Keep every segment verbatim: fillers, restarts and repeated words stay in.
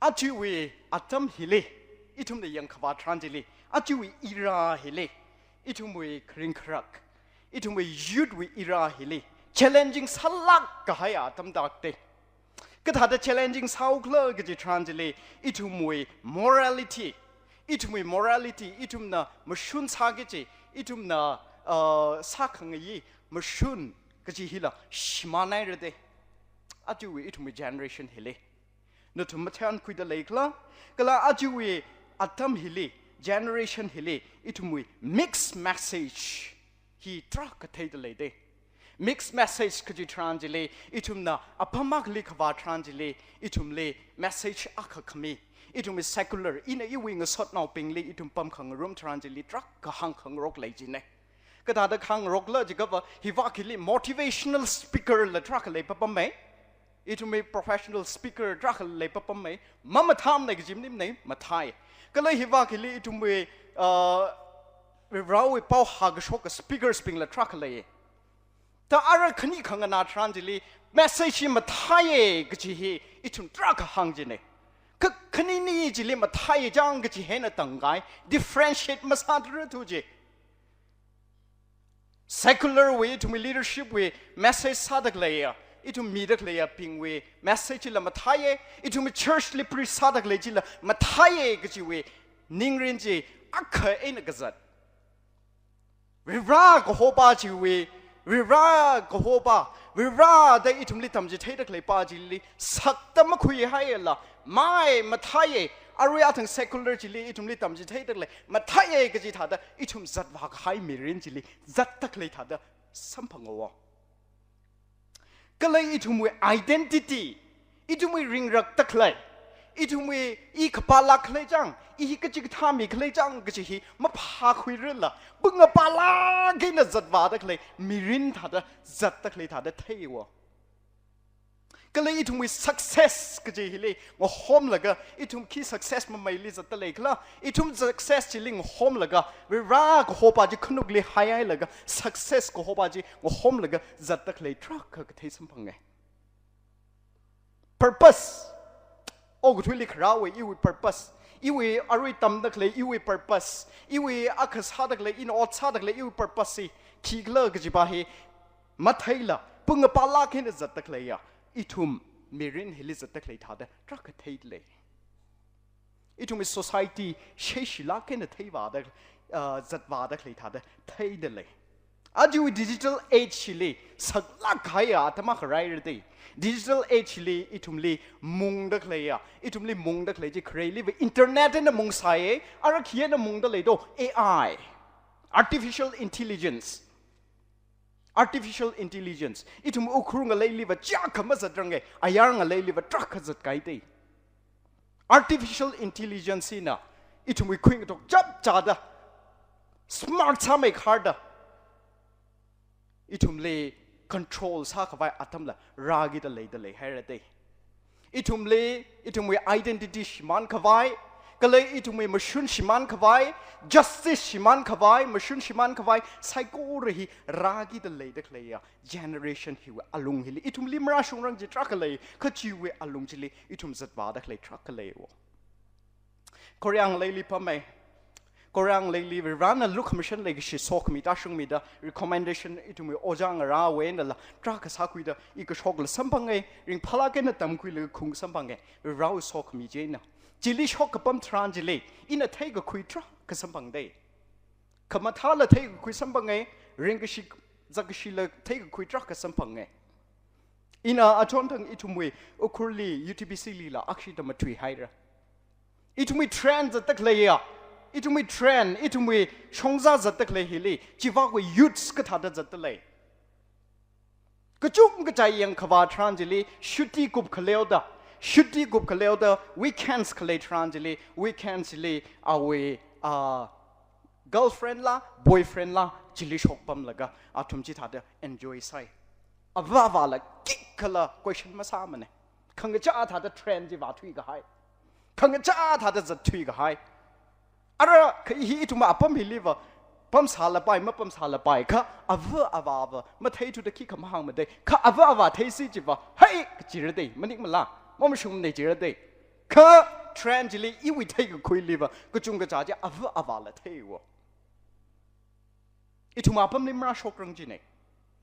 Ajawui atam hili, ithumna yangkhavā tharan chili, ajawui era hili, ithumwui kharing kharak, ithumwui youth wui era hili, challenging sālāk kahai atam tākte. Kathāda challenging sāukhala kaji tharan chili, ithumwui morality, ithumwui morality, ithumna mashun sāki kaji, ithumna, uh, sākhangayi mashun kaji hila shimānhairate. Ajawui ithumwui generation hili. Nathum mathānkhuida leikhala, kala ajawui atam hili, generation hili, ithumwui mixed message hi tarākha theida leite. Mixed message kaji tharan chili, ithumna apam akhali khavā tharan chili, ithumli message akha khami. Ithumwui secular, ina iwui ngasotnaobingli ithum pamkhangarum tharan chili tarākha hāngkhangarok lei jine. Kathāda hāngarokla jiakhava, hiva khili motivational speaker la tarākha leipapamei. Ithumwui professional speaker tarākha leipapamei. Mamathāmana kaji maningmanei, mathāi. Kala hiva khili ithumwui, uh, Varewui pao hākashoka speakers bingla tarākha lei. Ta ara khani khanganā tharan chili, message hi mathāiye kaji hi ithum tarākha hāng jine. Kha khanini chili mathāiye chang kaji hi eina tangkahai, differentiate masāthurathu ji. Secular wui, ithumwui leadership wui message sādakhaleiya, ithum midakhaleiya bingwui message la mathāiye, ithumwui church li preach sādakhalei chila mathāiye kajiwui ningrin chi akha eina kazat. Vare kahopa chiwui, Vare kahopa, Vare da ithumli tamchitheidakhaleipa chili sakta makhuihaila, mai mathāiye, arui athang secular chili ithumli tamchitheidakhalei mathāiye kaji thāda, ithum zatvākahai mirin chili zatdakhalei thāda samphanga. Kala ithumwui identity, ithumwui ringrakdakhalei, ithumwui i khapālāk khalei chang, i hi kachikathā mi khalei chang kaji hi maphākhuirala, pungapālāk eina zatvādakhalei mirin thāda, zatdakhalei thāda theiya. Kala ithumwui success kaji hili ngahomlaga, ithum khi success mameili zatda leikhala, ithum success chili ngahomlaga, Vare kahopa chi khanukli haihailaga, success kahopa chi ngahomlaga zatdakhalei tarākha kathei samphange. Purpose. Okathuili kharāwui iwui purpose, iwui arui tamdakhalei iwui purpose, iwui akha sādakhalei, ina ot sādakhalei iwui purpose hi khikhala kajipa hi matheila, pungapālāk eina zatdakhaleiya, ithum mirin hili zatdakhalei thāda tarākha theidalei. Ithumwui society sheishilāk eina theivāda, uh, zatvādakhalei thāda theidalei. Ajawui digital age li saklāk kahaiya atam akha rāhairate. Digital age li ithumli mungdakhaleiya, ithumli mungdakhalei chi khareiliva internet eina mungsāye, ara khi eina mungdalei do, A I, artificial intelligence. Artificial intelligence. Ithum Ukhrul ngaleiliva chiyākha mazatrange, ayar ngaleiliva tarākha zatkahaite. Artificial intelligence hina ithumwui khuingatok chapchāda, smart sāmeikharda, ithumli control sākhavai atamla rākida leida leihairate. Ithumli, ithumwui identity shimānkhavai, kala ithumwui mashun shimānkhavai, justice shimānkhavai, mashun shimānkhavai, saikora hi rākida leidakhaleiya generation hiwui alung hili ithumli marāshungrang chi tarākha lei, kha chiwui alung chili ithum zatvādakhalei tarākha leiwo. Korea ngaleili pamei. Korea ngaleili Varena lukhamashan leikashi sokhami tāshungmida recommendation ithumwui ojā ngarāwui einala tarākha sākhuida i kashokla samphange, ringphālāk eina tamkhuilaga khung samphange, Varewui sokhami chieina. Chili shokkapam tharan chili, ina theikakhui tarākha samphangde. Khamathāla theikakhui samphange, ringkashi, zakkashila theikakhui tarākha samphange. Ina achonthang ithumwui Ukhrulli U T B C lila akshida mathuihaira. Ithumwui trend zatdakhaleiya, ithumwui trend, ithumwui shongza zatdakhalei hili, chivākwui youths kathāda zatdalei. Kachungkha chi yangkhavā tharan chili, shuti kupkhaleoda, shuti kupkhaleoda, weekends khalei tharan chili, weekends li awui, ah, girlfriend la, boyfriend la, chili shokpamlaga, athum chithāda enjoy sāi. Avā avāla khikhala question masāmane. Khangachā thāda trend chi vāthuikahai. Khangachā thāda zatthuikahai. Ara kha hi ithum apam hiliva pamsālapai, mapamsālapai, kha avā avāva matheithuda khikha mahāngmade. Kha avā avā theisi chiva, hai, kachirade, manikmala, mamashungmane chirade. Kha trend chili iwui theikakhuiliva kachungkha chi ava avāla theiwo. Ithum apamli marāshokrang chine.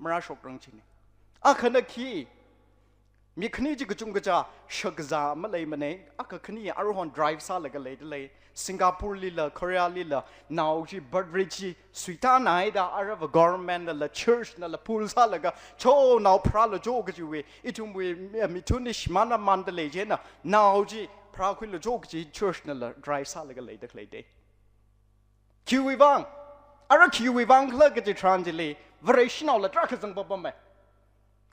Marāshokrang chine. Akhana khi, mi khani chi kachungkha shakzā maleimane, akha khani aruihon drive sālaga leidalei. Singapore lila, Korea lila, nao chi birth rate chi suitā naida, arava government nala, church nala, pull sālaga, cho nao pharālu cho kajiwui, ithumwui, eh, mithun hi shimānmamandalei chieina, nao chi pharākhuilu cho kaji church nala drive sālaga leida khaleide. Khiwui vang, ara khiwui vang khala kaji tharan chili, Vareshinaola tarākha zangpapame.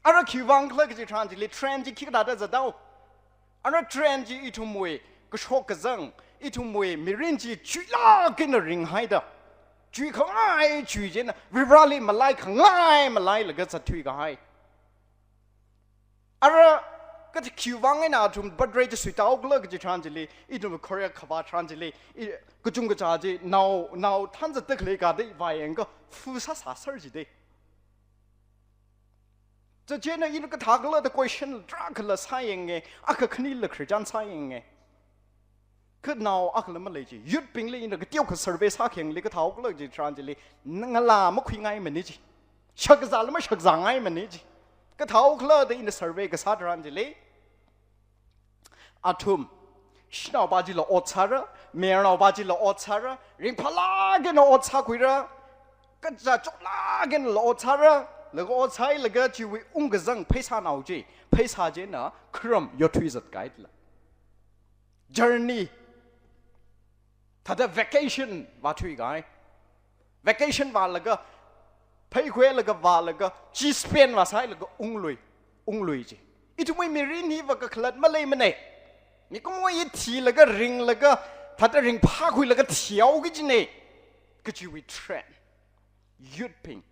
Ara khiwui vang khala kaji tharan chili, trend chi khikathāda zatdao. Ara trend chi ithumwui kashok kazang, ithumwui mirin chi chuilāk eina ringhaida, chuikhangai chui chieina, Varivarāli malaikhangai malailaga zatthuikahai. Ara kathi khiwui vang eina athum birth rate chi suitāhao khala kaji tharan chili, ithum Korea khavā tharan chili, i, kachungkha chi nao, nao thanzatda khalei kathei vāyangakha fu sāsāser jide. Chieina ina kathā khala da question tarākhala sāyange, akha khanila Christian sāyange. Kha nao akhala malei chi, youth bingli ina kateokha survey sākhayangli kathāhao khala kaji tharan chili, ngalā makhuingaimane chi. Shakzāla mashakzāngaimane chi. Kathāhao khala da ina survey kasā tharan chili, athum, shanaopa chila ot sāra, mayarnaopa chila ot sāra, ringphālāk eina ot sākhuira, kachā choklāk einala ot sāra, laga ot sāhailaga chiwui ungkazang pheisānao chi, pheisā chieina kharam yothui zatkahaila. Journey, thāda vacation vāthuikahai. Vacation vālaga, pheikhuilaga vālaga, chi spend vāsāhailaga unglui, unglui chi. Ithumwui mirin hiva kakhalat maleimane. Mikumo hi thilaga ringlaga, thāda ringphākhuilaga thihaoki kajine. Kajiwui trend. Youth bing.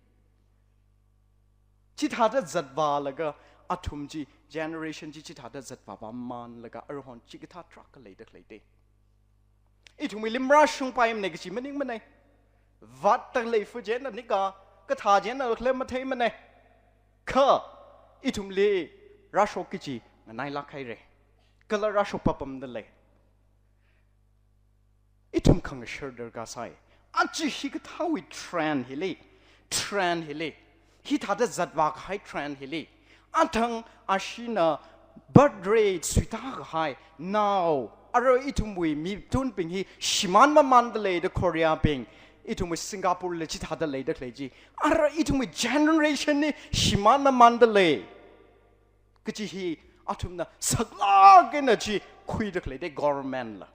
Chithāda zatvālaga athum chi, generation chi chithāda zatvāvāmanlaga aruihon chikathā tarākha leida khaleide. Ithumwuili marāshungpaimane kaji maningmane. Vātda khalei fu chieina nika, kathā chieina khalei matheimane. Kha ithumli rāshok kaji nganailāk haire. Kala rāshok papamdalei. Ithum khangashar darkar sai. Aja hikathāwui trend hili, trend hili, hithāda zatvākahai trend hili, athang ashina birth rate suitākahai nao, ara ithumwui mitunbing hi shimānmamandalei da Korea bing, ithumwui Singapore li chithāda leida khalei chi, ara ithumwui generation hi shimānmamandalei kaji hi athumna saklāk eina chi khuida khaleide government la.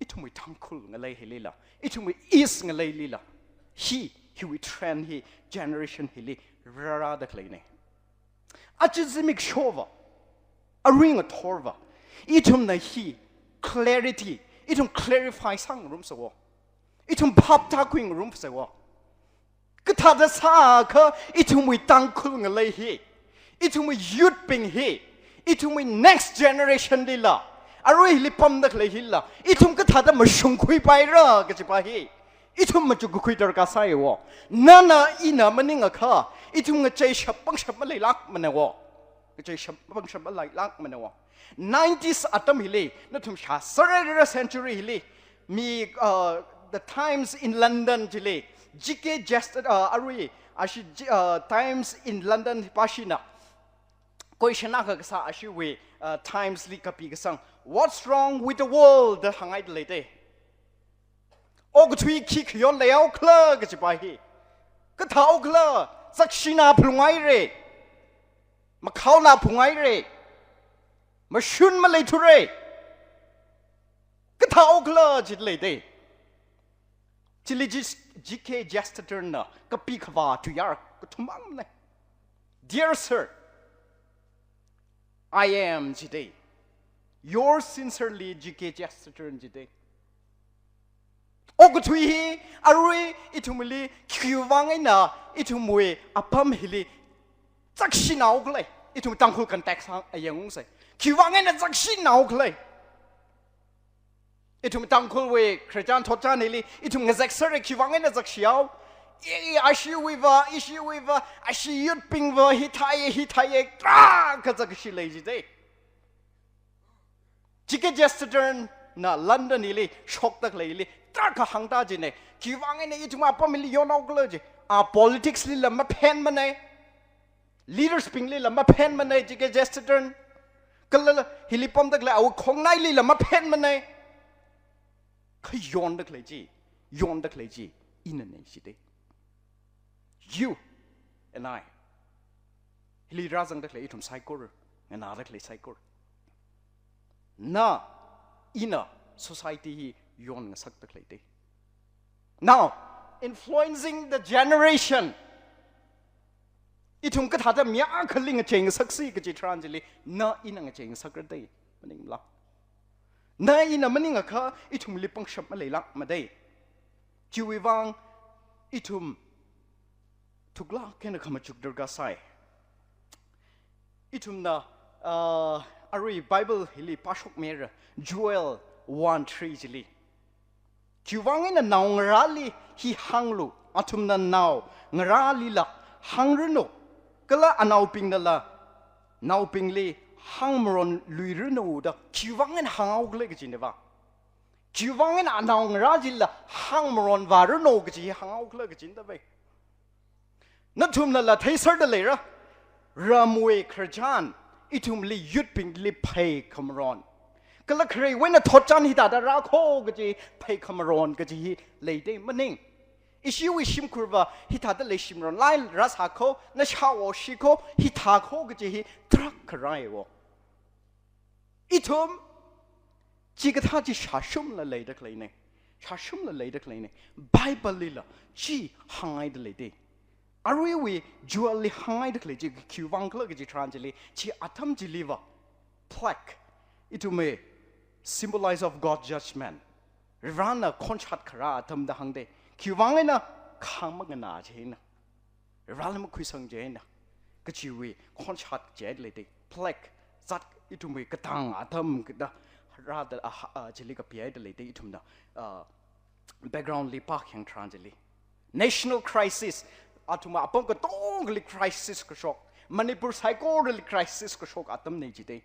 Ithumwui Tangkhul ngalei hilila, ithumwui East ngaleilila, hi, hiwui trend hi generation hili rārāda khaleine. Aja zimikshova, arui ngathorva, ithumna hi clarity, ithum clarify sāngarumsa wo. Ithum phap tākhuingarumsa wo. Kathāda sākha ithumwui Tangkhul ngalei hi, ithumwui youth bing hi, ithumwui next generation lila, arui hili pamda khalei hila, ithum kathāda mashungkhuipaira kajipa hi ithum machukkakhui darkar sai wo. Nana ina maningakha, ithum ngacheishap pangshap maleilākmana wo. Ngacheishap pangshap maleilākmana wo. Nineties atam hili, nathum shāserhaira century hili, mi, uh, the Times in London chili, G K Chester, uh, arui, ashi, G-, uh, Times in London pāshina question akha kasā ashiwui, uh, Times li kapi kasang, "What's wrong with the world?" da hānghaida leide. Okathui khi khayon leihaokhala kajipa hi. Kathāhaokhala, zakshina phunghaire. Makhaona phunghaire. Mashun maleithure. Kathāhaokhala jida leide. Chili G-, G K Chesterton na kapi khavā tuiyār kathumang ne. "Dear sir, I am" jide. "Yours sincerely, G K Chesterton" jide. Okathui hi, arui ithumli, khiwui vang eina, ithumwui apam hili, zakshinaokhala, ithum Tangkhul context hāng ayangungsei. Khiwui vang eina zakshinaokhala. Ithum Tangkhulwui Christian thotchan hili, ithum ngazekserra khiwui vang eina zakshihao. I, ashiwuiva, ishiwuiva, ashi youth bingva, hithāye, hithāye, tarākha zakshi lei jide. G K Chesterton na London hili shokda khaleili tarākha hāngda jine. Khiwuivang eina ithum apam hili yonhaokhala ji. A politics lila maphenmane. Leaders binglila maphenmane G K Chesterton. Kala hili pamda khalei awui khongnailila maphenmane. Kha yonda khalei chi, yonda khalei chi, inane jide. You and I. Hili rāzangda khalei ithum saikora, nganāda khalei saikora. Na, ina, society hi yonngasakda khaleide. Now, influencing the generation. Ithum kathāda mi akhali ngacheingasaksi kaji tharan chili, na ina ngacheingasakra dei, maningla. Na ina maningakha, ithumli pangshap maleilākmade. Chiwuivang, ithum thuklāk eina khamachuk darkar sai. Ithumna, ah, arui Bible hili pāshokmira, Joel one three chili. Khiwuivang eina naongarāli hi hānglu, athumna naongarālila hāngranu, kala anaobingnala naobingli hāngmaronluiranu da, khiwuivang eina hānghaokhala kajineva. Khiwuivang eina anaongarā chila hāngmaronvāranu kaji hānghaokhala kajineva. Nathumnala theiserda leira, ramwui khararchan, ithumli youth bingli pheikhamaron. Kala khareiwui eina thotchan hithāda rākho kaji pheikhamaron kaji hi leide maning. Ishiwui shimkhurva hithāda leishimron lai rāsākho, nashao shikho, hithākho kaji hi tarākha rāiwo. Ithum, chikathā chi shāshumla leida khaleine. Shāshumla leida khaleine. Bible lila chi hānghaida leide. Aruiwui Joel li hānghaida khalei chi khiwuivang khala kaji tharan chili, chi atam chiliva plague. Ithumwui symbolize of God judgment. Varena khonshat kharā atam da hāngde. Khiwuivang eina khāng manganā chieina. Vareli makhuisang chieina. Kachiwui khonshat chieina leide. Plague, zat ithumwui katang atam kada rāda, ah, ah, chili kapihaida leide ithumna, ah, background li pākhayang tharan chili. National crisis, athum apam katongali crisis kashok. Manipur saikorali crisis kashok atamne jide.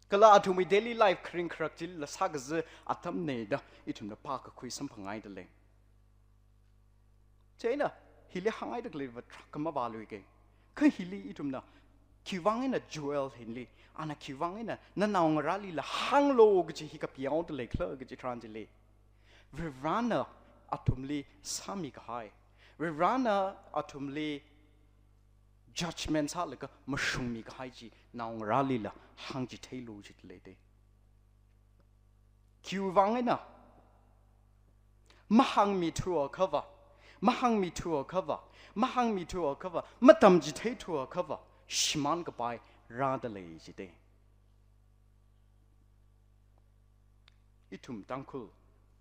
Kala athumwui daily life kharing kharak chilila sākaza atamne da ithumna pākakhui samphangngaida lei. Chieina, hili hānghaida khaleiva tarākha mavāluike. Kha hili ithumna, khiwuivang eina Joel hili, ana khiwuivang eina nanaongarālila hānglu kaji hi kapihaoda leikhala kaji tharan chili. Varena athumli sāmikahai. Varena athumli judgment sālaga mashungmikahai chi naongarālila hāngchitheilu jida leide. Khiwuivang eina, mahāngmithuakhava, mahāngmithuakhava, mahāngmithuakhava, matamchitheithuakhava, shimānkapai rāda lei jide. Ithum Tangkhul,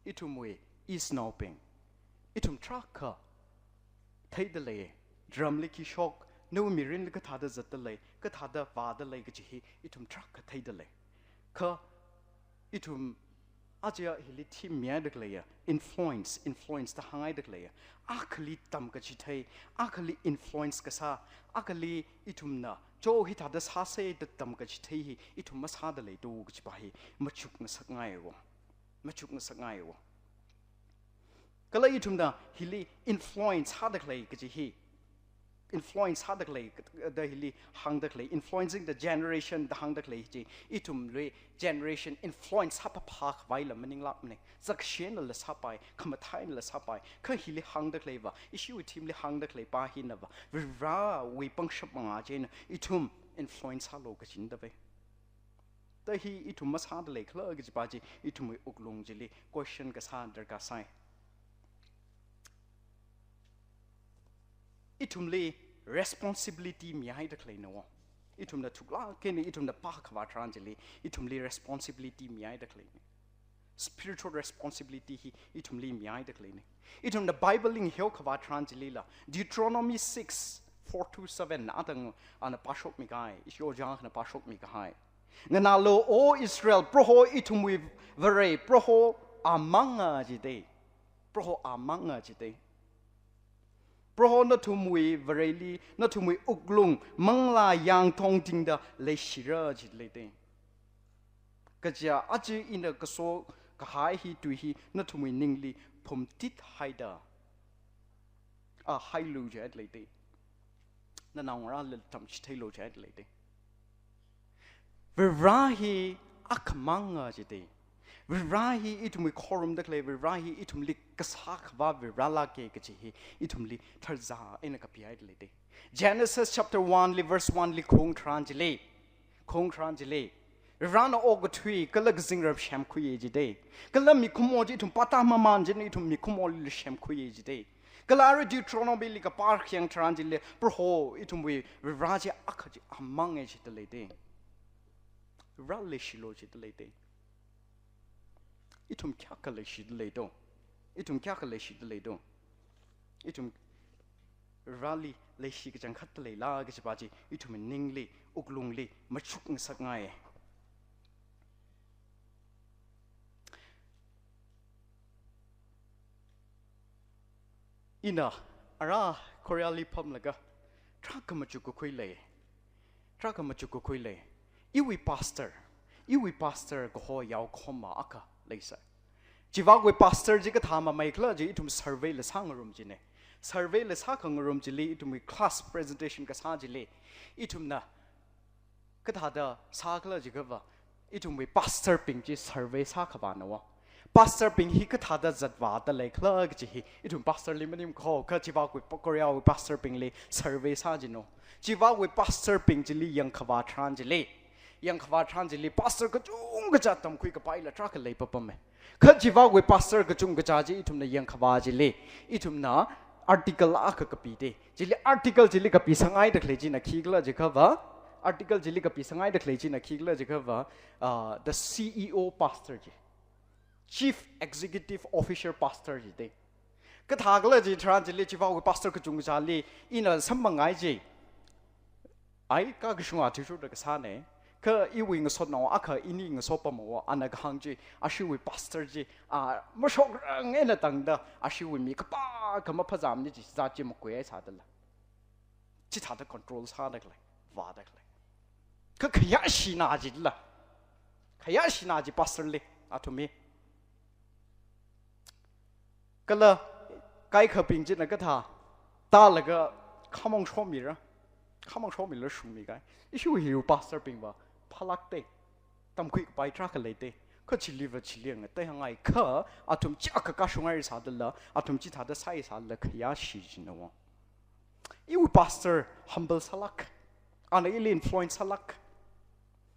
ithumwui East naobing, ithum tarākha theida lei, ramli khi shok, nawui mirinli kathāda zatda lei, kathāda vāda lei kaji hi ithum tarākha theida lei. Kha ithum aja hili theme mihaida khaleiya, influence, influence da hānghaida khaleiya. Akhali tamkachithei, akhali influence kasā, akhali ithumna, cho hithāda sāse da tamkachithei hi, ithum masāda leido kajipa hi, machukngasakngaiwo. Machukngasakngaiwo. Kala ithumna hili influence sāda khalei kaji hi. Influence sāda khalei da hili hāngda khalei. Influencing the generation da hāngda khalei chi. Ithumli generation influence sāphaphā khavaila maninglākmane. Zakshenala sāpai, khamathānala sāpai. Kha hili hāngda khaleiva, ishiwui theme li hāngda khaleipa hinava, Varewui pangshap manga chieina, ithum influence sālu kajinda ve. Da hi ithum masāda leikhala kajipa chi, ithumwui wuklung chili question kasā darkar sai. Ithumli responsibility mihaida khaleina wo. Ithumna thuklāk eina, ithumna pākhavā tharan chili, ithumli responsibility mihaida khaleina. Spiritual responsibility hi ithumli mihaida khaleina. Ithumna Bible li ngaheo khavā tharan chilila, Deuteronomy six, four to seven, atang ana pāshokmi kahai, ishi ojā akhana pāshokmi kahai. Nganālu, O Israel, Proho ithumwui Vare, Proho amanga jide. Proho amanga jide. Proho nathumwui Vareli, nathumwui wuklung, manglā yangthong tingda leishira jida leide. Kaja aja ina kaso kahai hi tui hi nathumwui ningli phumtit haida, a, hailu jida leite. Nanaongarāli tamchitheilu jida leite. Varivarā hi akhamanga jite. Varivarā hi ithumwui khorumda khalei, Varivarā hi ithumli kasā khavā Varivarā lāka kaji hi ithumli tharzā eina kapihaida leite. Genesis chapter one li verse one li khaung tharan chili, khaung tharan chili, Varivarāna okathui kala kazingram semkhuiya jite. Kala mikumo chi ithum pata maman china ithum mikumoli semkhuiya jite. Kala arui Deuteronomy li kapā khayang tharan chili, Proho ithumwui Varivarā chi akha chi amanga jida leite. Varivarā leishilu jida leite. Ithum kayākha leishida leido? Ithum kayākha leishida leido? Ithum Varivarāli leishi kachangkhatta leila kajipa chi ithum ningli, wuklungli machukngasakngai. Ina ara Korea li pamlaga tarākha machukkakhui lei. Tarākha machukkakhui lei. Iwui pastor, iwui pastor kaho yaokhoma akha leisai. Chivākwui pastor chi kathā mamei khala chi ithum survey la sāngarum china. Survey la sākhangarum chili ithumwui class presentation kasā chili ithumna kathāda sākhala jiakhava, ithumwui pastor bing chi survey sākhavāna wo. Pastor bing hi kathāda zatvāda leikhala kaji hi ithum pastor li maning kho, kha chivākwui pa-, Korea wui pastor bingli survey sā jino. Chivākwui pastor bing chili yangkhavā tharan chili, yangkhavā tharan chili pastor kachungkacha tamkhui kapaila tarākha leipapama. Kha chivākwui pastor kachungkacha chi ithumna yangkhavā chili, ithumna article akha kapida. Chili article chili kapisāngaida khalei china khikhala jiakhava, article chili kapisāngaida khalei china khikhala jiakhava, uh, the C E O pastor chi, Chief Executive Officer pastor jida. Kathākhala ji tharan chili chivākwui pastor kachungkachali ina samphangngaiya. Ai, kakashunga athishurda kasāna. Kha iwui ngasotnao akha ini ngaso pamhaowa, ana kahāng chi, ashiwui pastor chi, a, mashokrang eina tangda, ashiwui mi kapā kha maphazamni chi zat chi makuihaisādala, chithāda control sāda khalei, vāda khalei. Kha khayāshina jila, khayāshina ji pastor li, athum hi. Kala kaikhabing china kathā tālaga khamong shomira, khamong shomila shungmi kai. Ishiwui hi pastor bingva phalākte, tamkhui kapai tarākha leite. Kha chiliva chili ngateihāngai, kha athum chi akha kashunghaisādala, athum chithāda sāhaisādala khayāshi jina wo. Iwui pastor humble sālāk, ana ili influence sālāk.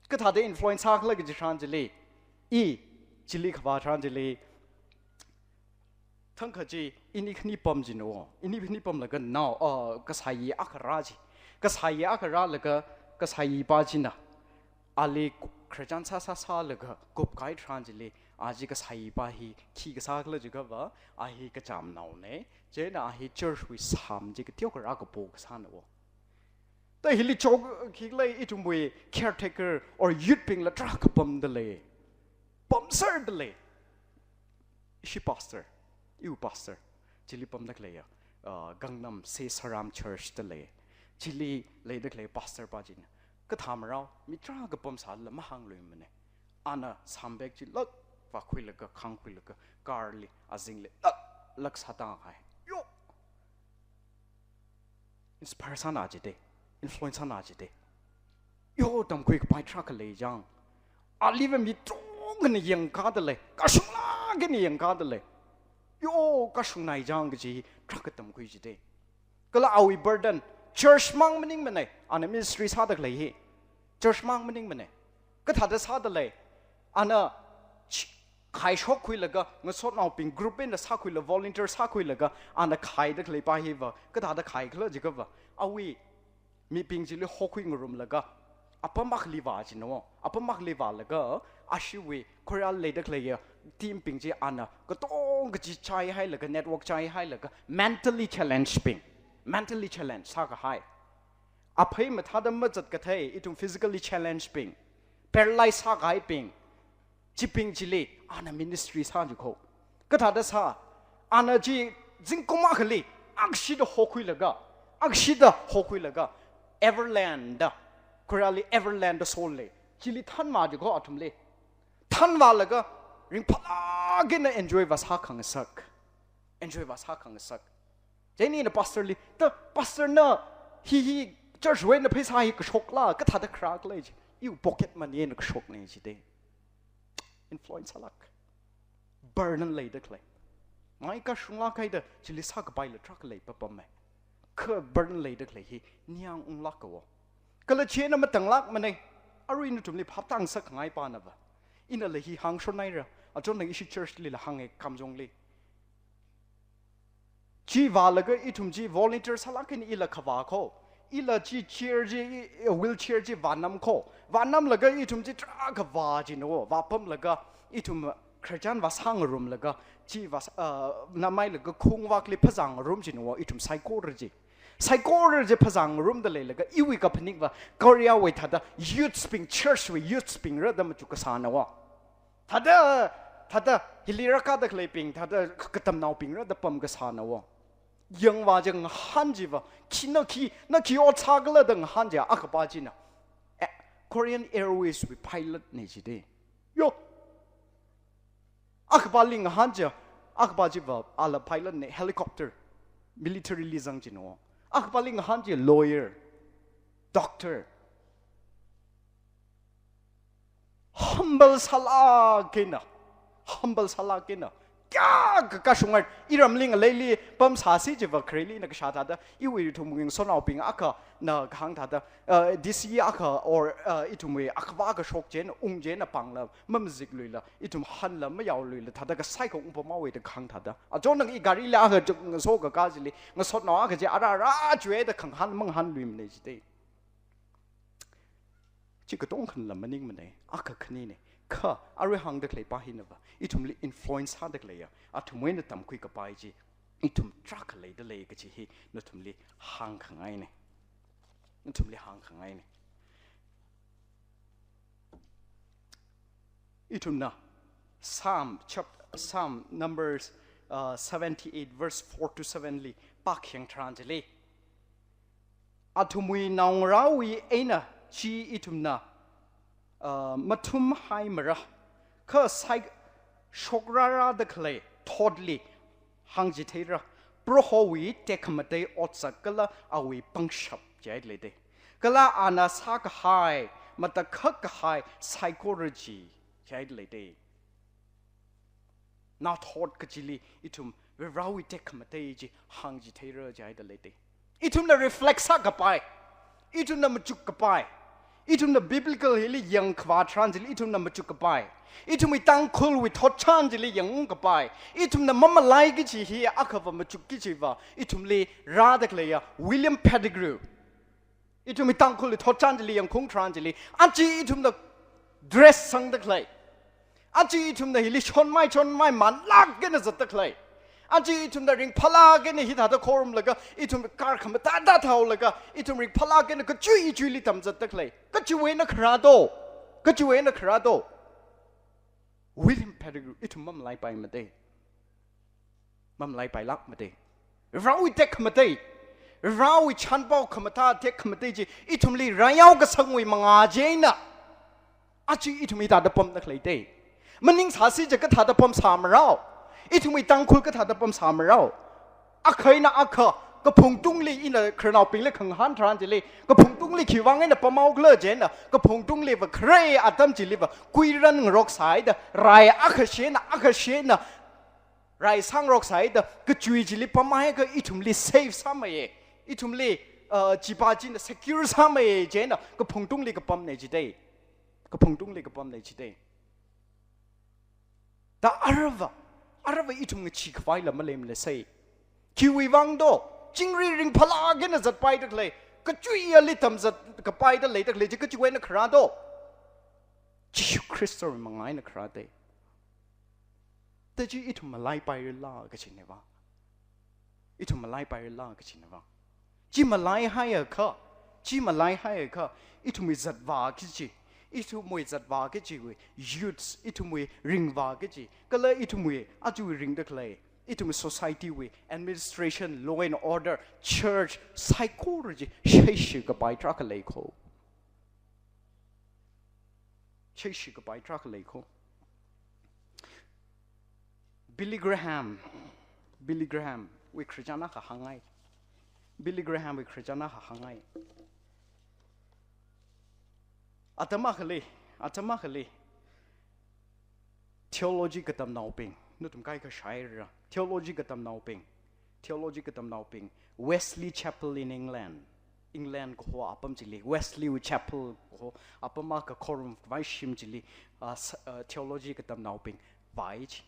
Kathāda influence sākhala kaji tharan chili, i chili khavā tharan chili, thangkha chi ini khani pam jino, ini khani pamlaga nao, uh, kasāyi akha rā ji. Kasāyi akha rālaga, kasāyipa china ali khararchan sāsā sālaga kupkahai tharan chili, a chi kasāyipa hi khi kasākhala jiakhava, a hi kachamnaona, chieina a hi church wui sām chi kateokha rākapo kasāna wo. Ta hili chok khikhala ithumwui caretaker or youth bingla tarākha pamda lei, pamserda lei. Ishi pastor, iwui pastor, chili pamda khaleiya, uh, Gangnam Sesaram Church da lei. Chili leida khalei pastor pa china, kathā marao, mi tarākha pamsālala mahāngluimana. Ana sāmbag chi lāk vākhuilaga, khāngkhuilaga, car li, azingli lāk, lāk sātāngai. Yo! Inspire sāna jite, influence sāna jite. Yo, tamkhui kapai tarākha lei jang. Aliva mi tongna yangkada lei, kashunglāk eina yangkada lei. Yo, kashungnai jang kaji tarākha tamkhui jite. Kala awui burden, church mang maningmana, ana ministry sāda khalei hi. Church mang maningmana. Kathāda sāda lei, ana ch-, khaishokkhuilaga, ngasotnaobing group eina sākhuilaga, volunteer sākhuilaga, ana khaida khaleipa hiva, kathāda khaikhala jiakhava, awui mibing chili hokhui ngarumlaga, apam akhali vā jino, apam akhali vālaga, ashiwui Korea leida khaleiya team bing chi ana katong kaji chaihailaga, network chaihailaga, mentally challenge bing, mentally challenge sākahai. Aphei mathāda mazat kathei, ithum physically challenge bing, paralyze sākahaibing, chibing chili ana ministry sā jikho. Kathāda sā, ana chi zingkum akhali akshida hokhuilaga, akshida hokhuilaga, Everland da, Korea li Everland da sol lei. Chili thanma jikho athumli. Thanvālaga ringphālāk eina enjoy vāsā khangasak. Enjoy vāsā khangasak. Chieina ina pastor li, ta pastor na hi hi church wui eina pheisā hi kashokla, kathāda kharākhala ji. Iwui pocket money eina kashokna jida. Influence sālāk. Burden leida khalei. Mai kashunglāk haida, chili sākapaila tarākha leipapama. Kha burden leida khalei hi ningyāng unglāka wo. Kala chieina matanglākmana. Arui nathumli phap tāngasak khangai pana va. Inala hi hāngshonhaira. Achonna ishi church lila hānga Kamjongli. Chi vālaga ithum chi volunteer sālāk eina ila khavā kho. Ila chi chair chi, i, i, wheelchair chi vānam kho. Vānamlaga ithum chi tarākha vā jina wo. Vāpamlaga ithum khararchan vāsāngarumlaga chi vā, uh, namailaga khungvakli phazāngarum jina wo ithum saikora chi. Saikora chi phazāngarumda leilaga iwui kaphaning va Korea wui thāda youths bing, church wui youths bing rāda machuk kasāna wo. Thāda, thāda hili rākāda khaleibing, thāda katamnaobing rāda pam kasāna wo. Yangvā chi ngahān chiva, khi na khi, na khi ot sākhala da ngahān chi, akhapa china. Eh, Korean Airways wui pilot na jida. Yo. Akhapali ngahān chi, akhapa chiva, ala pilot na, helicopter, military li zang jina wo. Akhapali ngahān chi lawyer, doctor. Humble sālāk eina, humble sālāk eina. Kayākha kashungai, iramli ngaleili pamsāsi chiva khareli na kashā thāda, iwui ithumwui ngasotnaobing akhana kahāng thāda, uh, D C akha or, uh, ithumwui akhava kashok chieina, ung chieina pāngla, mamazikluila, ithum hanla, mayaoluila, thāda kasai kha ungpamhaowa da kahāng thāda. Achonna i gari la akha chuk ngaso kakā chili, ngasotnao akha chi ara ara chuida khangahān mangahānluimana jida. Chi katongkhanala maningmana, akha khanina. Kha, arui hāngda khalei pa hina va, ithumli influence sāda khaleiya, athumwui eina tamkhui kapai chi, ithum tarākha leida lei kachi hi, nathumli hāngkhangaina. Nathumli hāngkhangaina. Ithumna Psalm, chap-, Psalm, Numbers, uh, seventy-eight, verse four to seven li pākhayang tharan chili. Athumwui naongarāwui eina chi ithumna, uh, mathumhaimara, kha sai shokrara da khalei thotli hāngchitheira, Prohowui tekhamatei otsak kala awui pangshap jihaida leida. Kala ana sākahai, matakhak kahai saikora chi jihaida leida. Nathot kachili ithum Varivarāwui tekhamatei chi hāngchitheira jihaida leida. Ithumna reflect sākapai, ithumna machuk kapai, ithumna biblical hili yangkhavā tharan chili ithumna machuk kapai, ithumwui Tangkhulwui thotchan chili yangkapai, ithumna mamalai kachi hi akhava machuk kachiva, ithumli rāda khaleiya William Pettigrew. Ithumwui Tangkhulwui thotchan chili yangkhaung tharan chili, aja ithumna dress sangda khalei, aja ithumna hili shonmai shonmai manlāk eina zatda khalei, aja ithumna ringphālāk eina hithāda khorumlaga, ithum car khamathāda thaolaga, ithum ringphālāk eina kachui chuili tamzatda khalei. Kachiwui eina kharā do? Kachiwui eina kharā do? William Pettigrew, ithum mamalaipaimada. Mamalaipailākmada. Varivarāwui tekhamatei, Varivarāwui chānpao khamathā tekhamatei chi ithumli rāyao kasangwui mangā chieina aja ithum hithāda pamda khaleida. Maningsāsi chi kathāda pamsāmarao? Ithumwui Tangkhul kathāda pamsāmarao? Akha eina akha, kaphungtungli ina khararnaobingli khangahān tharan chili, kaphungtungli khiwuivang eina pamhaokhala chieina, kaphungtungliva khare atam chiliva kuiran ngaroksāhaida, rai akhashi eina akhashi eina rai sāngaroksāhaida, kachui chili pamhaiakha ithumli safe sāmeiya, ithumli, uh, chipa china secure sāmeiya chieina kaphungtungli kapamna jida. Kaphungtungli kapamna jida. Da aruiva, aruiva ithum ngacheekhavai lam maleimalaisai. Khiwuivang do? Chingri ringphālāk eina zatpaida khalei, kachuiyali tamzatkapaida leida khalei chi kachiwui eina kharā do? Jishu Khristawui mangā eina kharāda. Da chi ithum malaipairala kachina va. Ithum malaipairala kachina va. Chi malaihaiakha, chi malaihaiakha, ithumwui zatvā kachi, ithumwui zatvā kachiwui youths, ithumwui ringvā kachi, kala ithumwui ajawui ringda khalei, ithumwui society wui administration, law and order, church, saikora chi shaishikapai tarākha lei kho. Shaishikapai tarākha lei kho. Billy Graham, Billy Graham wui Christian akha hāngngai. Billy Graham wui Christian akha hāngngai. Atam akhali, atam akhali, theology katamnaobing, nathum kaikha shāhaira. Theology katamnaobing, theology katamnaobing, Wesley Chapel in England, England kaho apam chili, Wesley wui chapel kaho apam akha khorumwui shim chili, ah, s-, ah, theology katamnaobing vāi chi.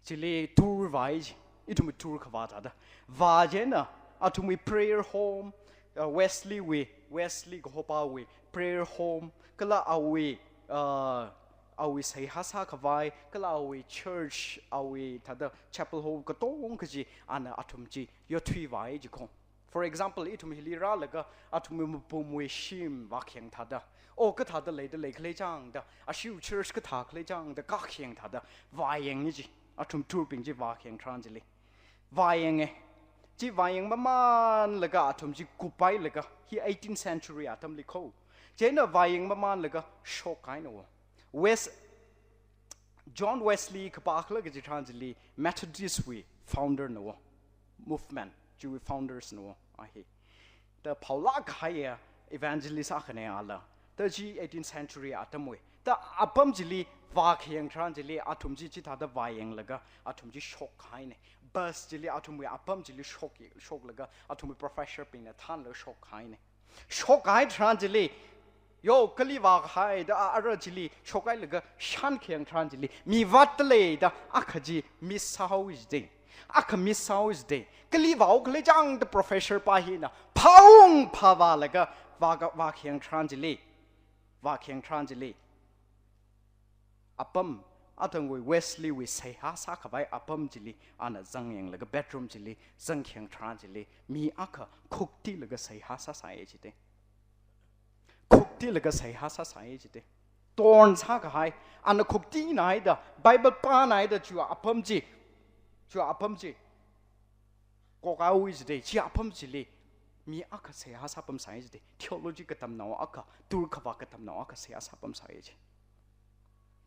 Chili tour vāi chi, ithum tour khavā thāda. Vā chieina, athumwui prayer home, ah, Wesley wui, Wesley kahopawui prayer home, kala awui, ah, awui seihā sākhavai, kala awui church, awui thāda chapel ho katonga chi, ana athum chi yothui vāi chi kho. For example, ithum hili rālaga athumwui mapumwui shim vākhayang thāda, o kathāda leida leikhala chang da, ashiwui church kathā khala chang da, kākhayang thāda, vāyang chi, athum tour bing chi vākhayang tharan chili. Vāyanga, chi vāyang mamanlaga athum chi kuphailaga, hi eighteenth century atamli kho. Chieina vāyang mamanlaga shokhaina wo. Wes-, John Wesley kapā khala kaji tharan chili Methodist wui founder na wo, movement chiwui founders na wo a hi. Da phaolāk kahaiya evangelist akhana ala. Da chi eighteenth century atamwui. Da apam chili vākhayang tharan chili athum chi chithāda vāyanglaga athum chi shokhaina. Bus chili athumwui apam chili shok, shoklaga athumwui professor bingna thānlaga shokhaina. Shokhai tharan chili, yo, kali vākahai da a-, ara chili shokhailaga shānkhayang tharan chili, mi vātda lei da akha chi miss sāhao jide. Akha miss sāhao jide. Kali vāhao khala chang da professor pa hina, phaung phavālaga vāka-, vākhayang tharan chili, vākhayang tharan chili. Apam, athangwui Wesley wui seihā sākhavai apam chili, ana zangyanglaga bedroom chili, zangkhayang tharan chili, mi akha khuktilaga seihā sāsai jide. Khuktilaga seihā sāsai jide. Torn sākahai, ana khuktina haida, Bible pāna haida chiwui apam chi, chiwui apam chi. Kokawui jide, chi apam chili, mi akha seihā sāpamsai jide, theology katamnao akha, tour khavā katamnao akha seihā sāpamsai ji.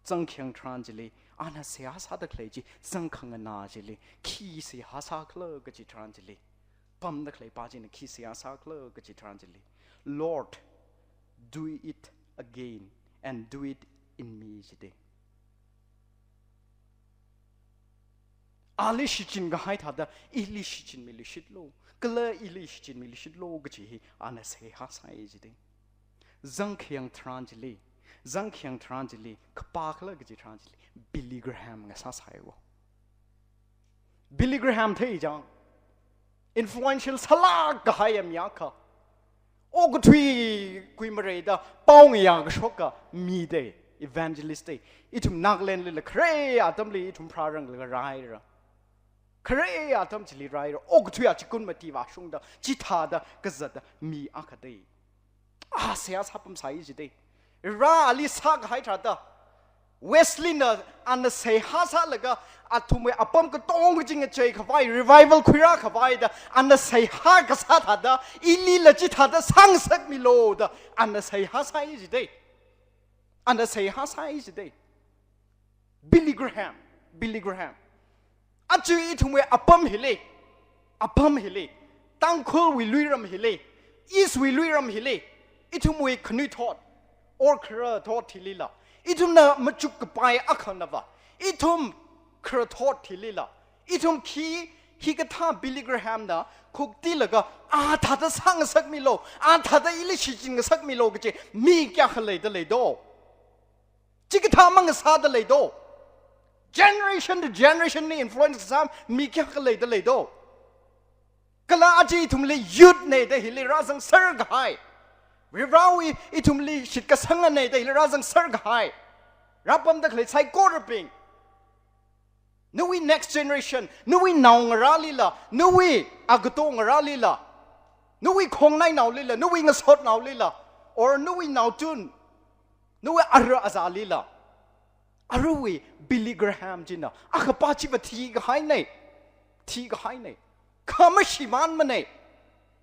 Zangkhayang tharan chili, ana seihā sāda khalei chi, zangkhanganā chili, khi seihā sākhala kaji tharan chili, pamda khalei pa china khi seihā sākhala kaji tharan chili, Lord, do it again and do it in me jide. Ali shichinkahai thāda, ili shichinmiluishitlu. Kala ili shichinmiluishitlu kaji hi ana seihā sāi jide. Zangkhayang tharan chili, zangkhayang tharan chili, kapā khala kaji tharan chili, Billy Graham ngasāsai wo. Billy Graham thei chang, influential sālāk kahaiya mi akha. Okathui kuimareida pāungya kashoka mi de, evangelist de. Ithum Nagaland lila khare atamli ithum pharāranglala rāhaira. Khare atam chili rāhaira. Okathui achikun mati vāshungda, chithāda kazata mi akha de. A seihā sāpamsai jide. Rā ali sākahai tharan da, Wesley na ana seihā sālaga, athumwui apam katonga chi ngacheikhavai, revival khuirākhavai da, ana seihā kasā thāda, ilila chithāda sāngasakmilu da, ana seihā sāi jide. Ana seihā sāi jide. Billy Graham, Billy Graham. Aja ithumwui apam hili, apam hili, Tangkhulwui luiram hili, East wui luiram hili, ithumwui khanuithot, or kharathot hilila, ithumna machukkapai akhanava, ithum kharathot hilila, ithum khi, hikathā Billy Graham na khuktilaga, a thāda sāngasakmilu, a thāda ili shichinngasakmilu kaji mi kayākha leida leido? Chikathā mang sāda leido? Generation to generation li influence sā mi kayākha leida leido? Kala aja ithumli youth na da hili rāzangser kahai, Varivarāwui ithumli shitkasanga na da hili rāzangser kahai, rāpamda khalei saikorabing, nawui next generation, nawui naongarālila, nawui agatongarālila, nawui khongnainaolila, nawui ngasotnaolila, or nawui naotun, nawui ara azālila, aruiwui Billy Graham china, akhapa chiva thikahaina, thikahaina. Kha mashimānmana,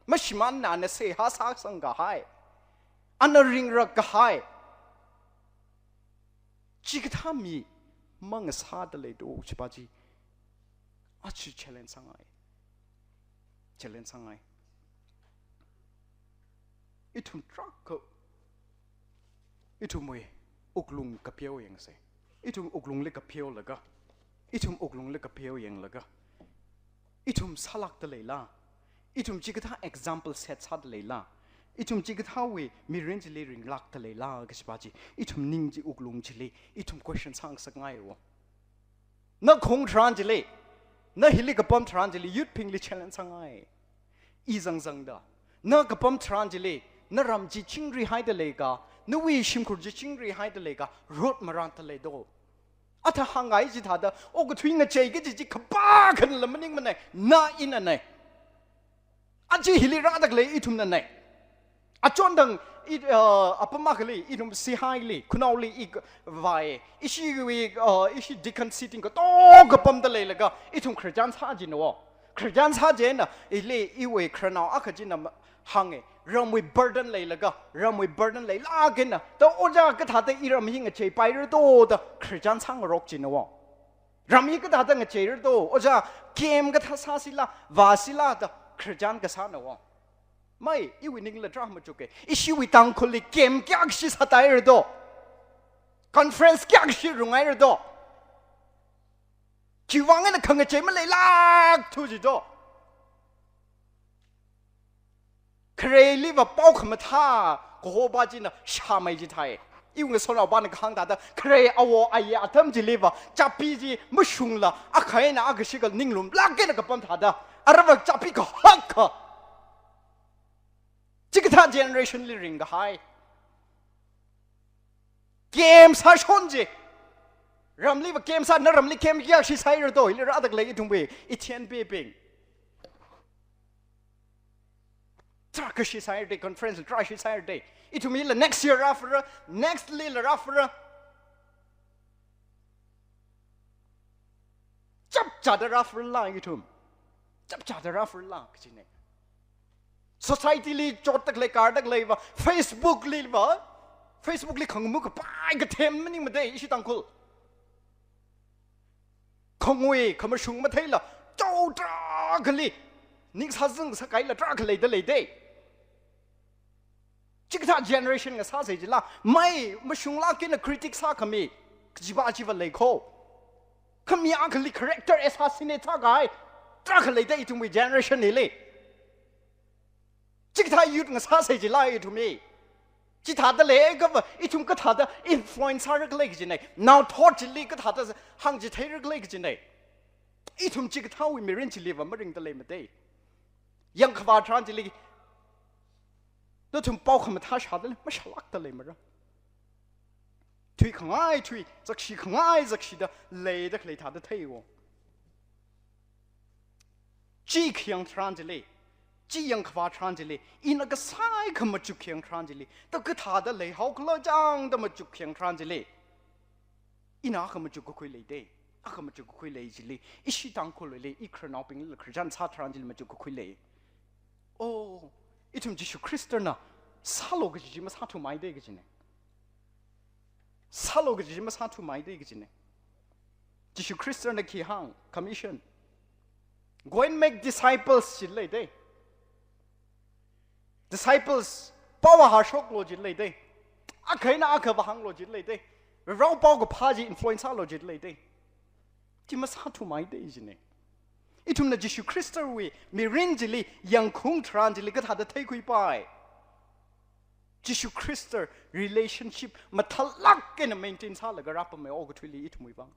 mashimānna, ana seihā sāsangkahai, ana ringrak kahai. Chikathā mi mangasāda leido chipa chi. Achi challenge sāngai. Challenge sāngai. Ithum tarākha, ithumwui wuklung kapeo yangsa. Ithum wuklungli kapeolaga, ithum wuklungli kapeo yanglaga, ithum sālākda leila, ithum chikathā example set sāda leila, ithum chikathāwui mirin chili ringlākda leila kachipa chi, ithum ning chi wuklung chili, ithum question sāngasakngaiwo. Na khaung tharan chili, na hili kapam tharan chili, youth bingli challenge sāngai. I zangzangda, na kapam tharan chili, na ram chi chingrihaida leika, nawui shimkhur chi chingrihaida leika, rot marānda leido. Athā hāngngai chithāda, okathui ngachei kaji chi khapā khanla maningmanei, na inanei. Aja hili rāda khalei ithumnanei. Achondang i, uh, apam akhali, ithum Sihaili, Khunaoli i k-, vai. Ishiwui, uh, ishi deacon sitting kato kapamda leilaga, ithum Christian sā jinawo. Christian sā jina, ili iwui khararnao akha china ma-, hānge. Ramwui burden leilaga, ramwui burden leilāk eina, ta oja kathāda i ram hi ngacheipaira do da Christian sāngarok jinawo. Ram hi kathāda ngacheira do, oja, camp kathā sāsila, vāsila da Christian kasānawo. Mai, iwui ningla tarā machuke. Ishiwui Tangkhulli camp kayākha sātaira do. Conference kayākha rungngaira do. Khiwui vang eina khangachei maleilākthu ji do. Khareiliva pao khamathā kahopa china shāmei chithāi. Iwui ngasotnaopana kahāng thāda, khare awo ayi atam chiliva, chapee chi mashungla, akha eina akha shikha ninglumlāk eina kapam thāda, aruiva chapee kahak kha. Chikathā generation li ringkahai. Camp sāshon ji. Ramliva camp sā, na ramli camp kayākha sāira do, hili rāda khalei ithumwui, Ethiopiabing. Tarākha sāira de, conference tarākha sāira de. Ithum hila next year rāfara, next lila rāfara. Chapchāda rāfarala ithum. Chapchāda rāfarala kajine. Society li chotda khalei, karda khaleiva, Facebook liva, Facebook li khangamu kapai kathem maningmade ishi Tangkhul. Khangui, khamashung matheila, chao tarākhali, ning sāzang sākaila tarākha leida leide. Chikathā generation ngasāsei jila, mai mashunglāk eina critic sākhami, kajiva chiva leikho. Khami akhali character assassinate sākahai, tarākha leida ithumwui generation hili. Chikathā youth ngasāsei jila ithumwui. Chithāda leiakhava, ithum kathāda influence sāra khalei kajine. Naothot chili kathāda hāngchitheira khalei kajine. Ithum chikathāwui mirin chiliva maringda leimade. Yangkhavā tharan chili, nathum pao khamathā shāda lei, mashālākda leimara. Thuikhangai thui, zakshikhangai zakshida leida khalei thāda theiwo. Chi khayang tharan chili, chi yangkhavā tharan chili, ina kasai khamachuk khayang tharan chili, ta kathāda leihaokhala chang da machuk khayang tharan chili, ina akha machuk kakhui leide, akha machuk kakhui lei chili, ishi Tangkhulli, i khararnaobingla Christian sā tharan chili machuk kakhui lei. Oh, ithum Jishu Khristana sālu kaji chi masāthumeide kajine. Sālu kaji chi masāthumeide kajine. Jishu Khristana khi hāng, commission. Go and make disciples jida leide. Disciples, pao vāhāshoklu jida leide. Akha eina akha vāhānglu jida leide. Rao pao kaphā chi influence sālu jida leide. Chi masāthumeide jine. Ithumna Jishu Khristawui mirin chili yangkhaung tharan chili kathāda theikhuipai. Jishu Khrista relationship mathālāk eina maintain sālaga rāpammi okathuili ithumwui vang.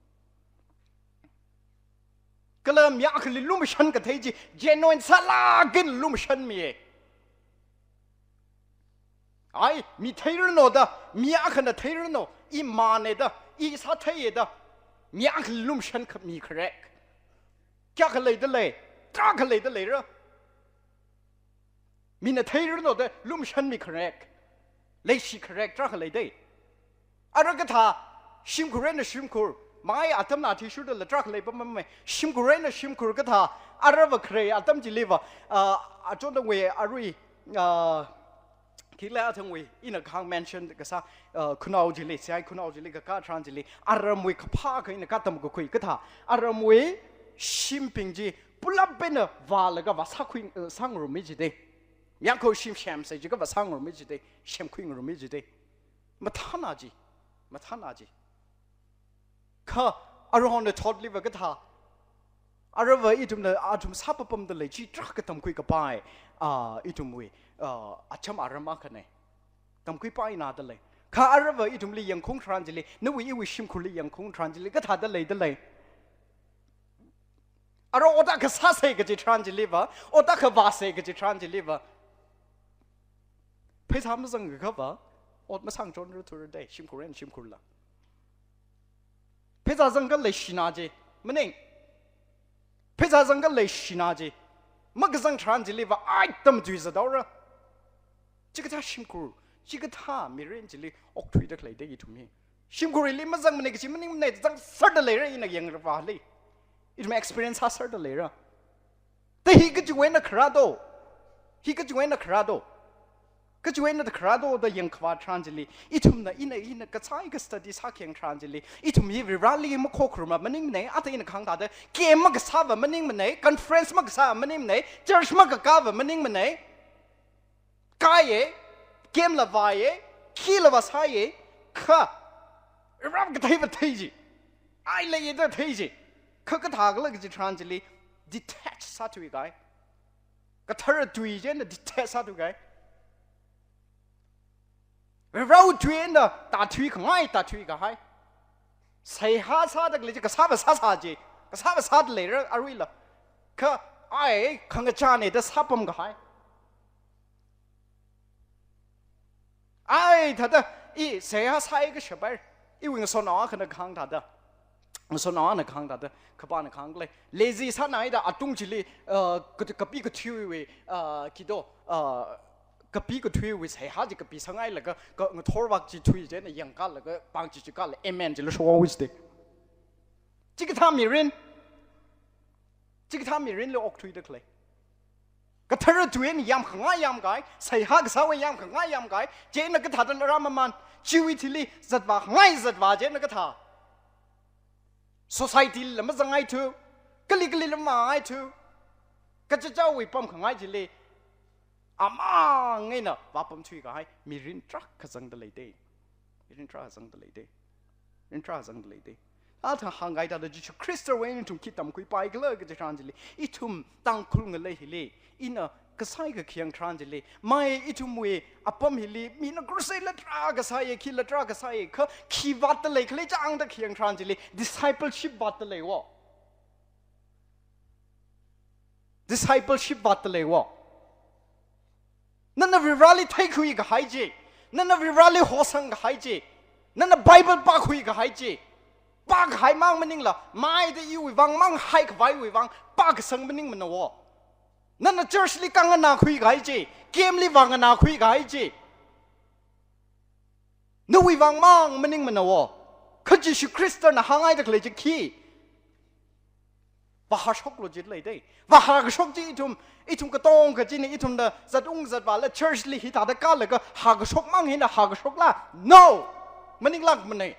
Kala mi akhali lumashan kathei chi genuine sālāk eina lumashanmiye. Ai, mi theiranu da, mi akhana theiranu, i mane da, i sātheiye da, mi akhali lumashan khami kharek. Kayākha leida lei, tarākha leida leira. Mina theiranu da lumashanmi kharek, leishi kharek tarākha leide. Ara kathā, shimkhur eina shimkhur, mai atamna athishurdala tarākha leipamamei, shimkhur eina shimkhur kathā, arava khare atam chiliva, ah, achondangwui arui, ah, Khikhala athangwui, ina kahāng mention kasā, uh, khanao chili, C I khanao chili, kakā tharan chili, aramwui kaphā akha ina katam kakhui kathā, aramwui shimbing chi, pulap eina vālaga vāsākhui, uh, sāngarummi jidei. Yangkho shim shemsei jiakha vāsāngarummi jidei, shemkhuingarummi jidei. Mathāna chi, mathāna chi. Kha, aruihon thotliva kathā, aruiva ithumna, athum sāpapamda lei chi tarākha tamkhui kapai, ah, ithumwui, ah, acham aram akhana. Tamkhuipaina da lei. Kha aruiva ithumli yangkhaung tharan chili, nawui iwui shimkhurli yangkhaung tharan chili, kathāda leida lei. Arui ot akha sāsei kaji tharan chiliva, ot akha vāsei kaji tharan chiliva, pheisā mazang kakhava, ot masāngchonra thura dei, shimkhur eina shimkhurla. Pheisā zangakha leishina chi, maning. Pheisā zangakha leishina chi, makazang tharan chiliva, ai tamtui zathaora. Chikathā shimkhur, chikathā mirin chili okthuida khalei dei ithum hi. Shimkhurli mazangmana kaji maningmana, zangserda leira ina yangrava li. Ithum experience sāserda leira. Da hi kachiwui eina kharā do. Hi kachiwui eina kharā do. Kachiwui eina kharā do da yangkhavā tharan chili. Ithumna ina, ina kasai ka study sākhayang tharan chili. Ithum hi Vareli makhokharuma maningmana, ata ina kahāng thāda. Camp makasāva maningmana, conference makasā maningmana, church makakāva maningmana. Kaiya, campla vāya, khila vāsāya, kha, rap katheiva thei chi. Ai leiya da thei chi. Kha kathākhala kaji tharan chili, detach sāthuikahai. Kathara tui china detach sāthuikahai. Varewui tui eina tāthuikhangai tāthuikahai. Seihā sāda khalei chi kasāva sāsā chi. Kasāva sāda leira aruila. Kha ai khangachāna da sāpamkahai. Ai, thāda, i seihā sāi kashapai. Iwui ngasotnao akhana kahāng thāda. Ngasotnao akhana kahāng thāda. Khapāna kahāng lei. Lazy sānaida atung chili, uh, ka-, kapi kathuiwui, uh, kido, uh, kapi kathuiwui seihā chi kapisangailaga, ka ngathor vak chi thui china yangkalaga, pāng chi chikala, amen chila shokhaowa jidei. Chikathā mirin. Chikathā mirinli okthuida khalei. Kathara tui eina yamkhangai yamkahai, seihā kasāwui yamkhangai yamkahai, china kathāda rāmamān, chiwui thili zatvākhangai zatvā china kathā. Society lila mazangngaithu, kali kalila mangaithu, kachichāwui pamkhangai chili, amang eina vāpamthuikahai, mirin tarākha zangda leidei. Mirin tarākha zangda leidei. Mirin tarākha zangda leidei. Athang hāngkahai thāda Jishu Khristawui eina ithum khi tamkhuipaikhala kaji tharan chili, ithum Tangkhul ngalei hili, ina kasai kakhayang tharan chili, mai ithumwui apam hili, mina crusade la tarākha sāya, khila tarākha sāya, kha khi vātda lei khalei chāngda khayang tharan chili, discipleship vātda leiwo. Discipleship vātda leiwo. Nana Vareli theikhuikahai chi, nana Vareli hosangkahai chi, nana Bible pākhuikahai chi, pākahai mang maningla, maida iwui vang mang haikhavaiwui vang pākasang maningmanawo. Nana church li kanganākhuikahai chi, camp li vānganākhuikahai chi, nawui vang mang maningmanawo. Kha Jishu Khristana hāngngaida khalei chi khi, vāhāshoklu jida leidei. Vāhākashok chi ithum, ithum katonga kachina ithumna zatung zatvāla church li hithāda kālaga hākashok mang hina hākashokla? No! Maninglākmanei.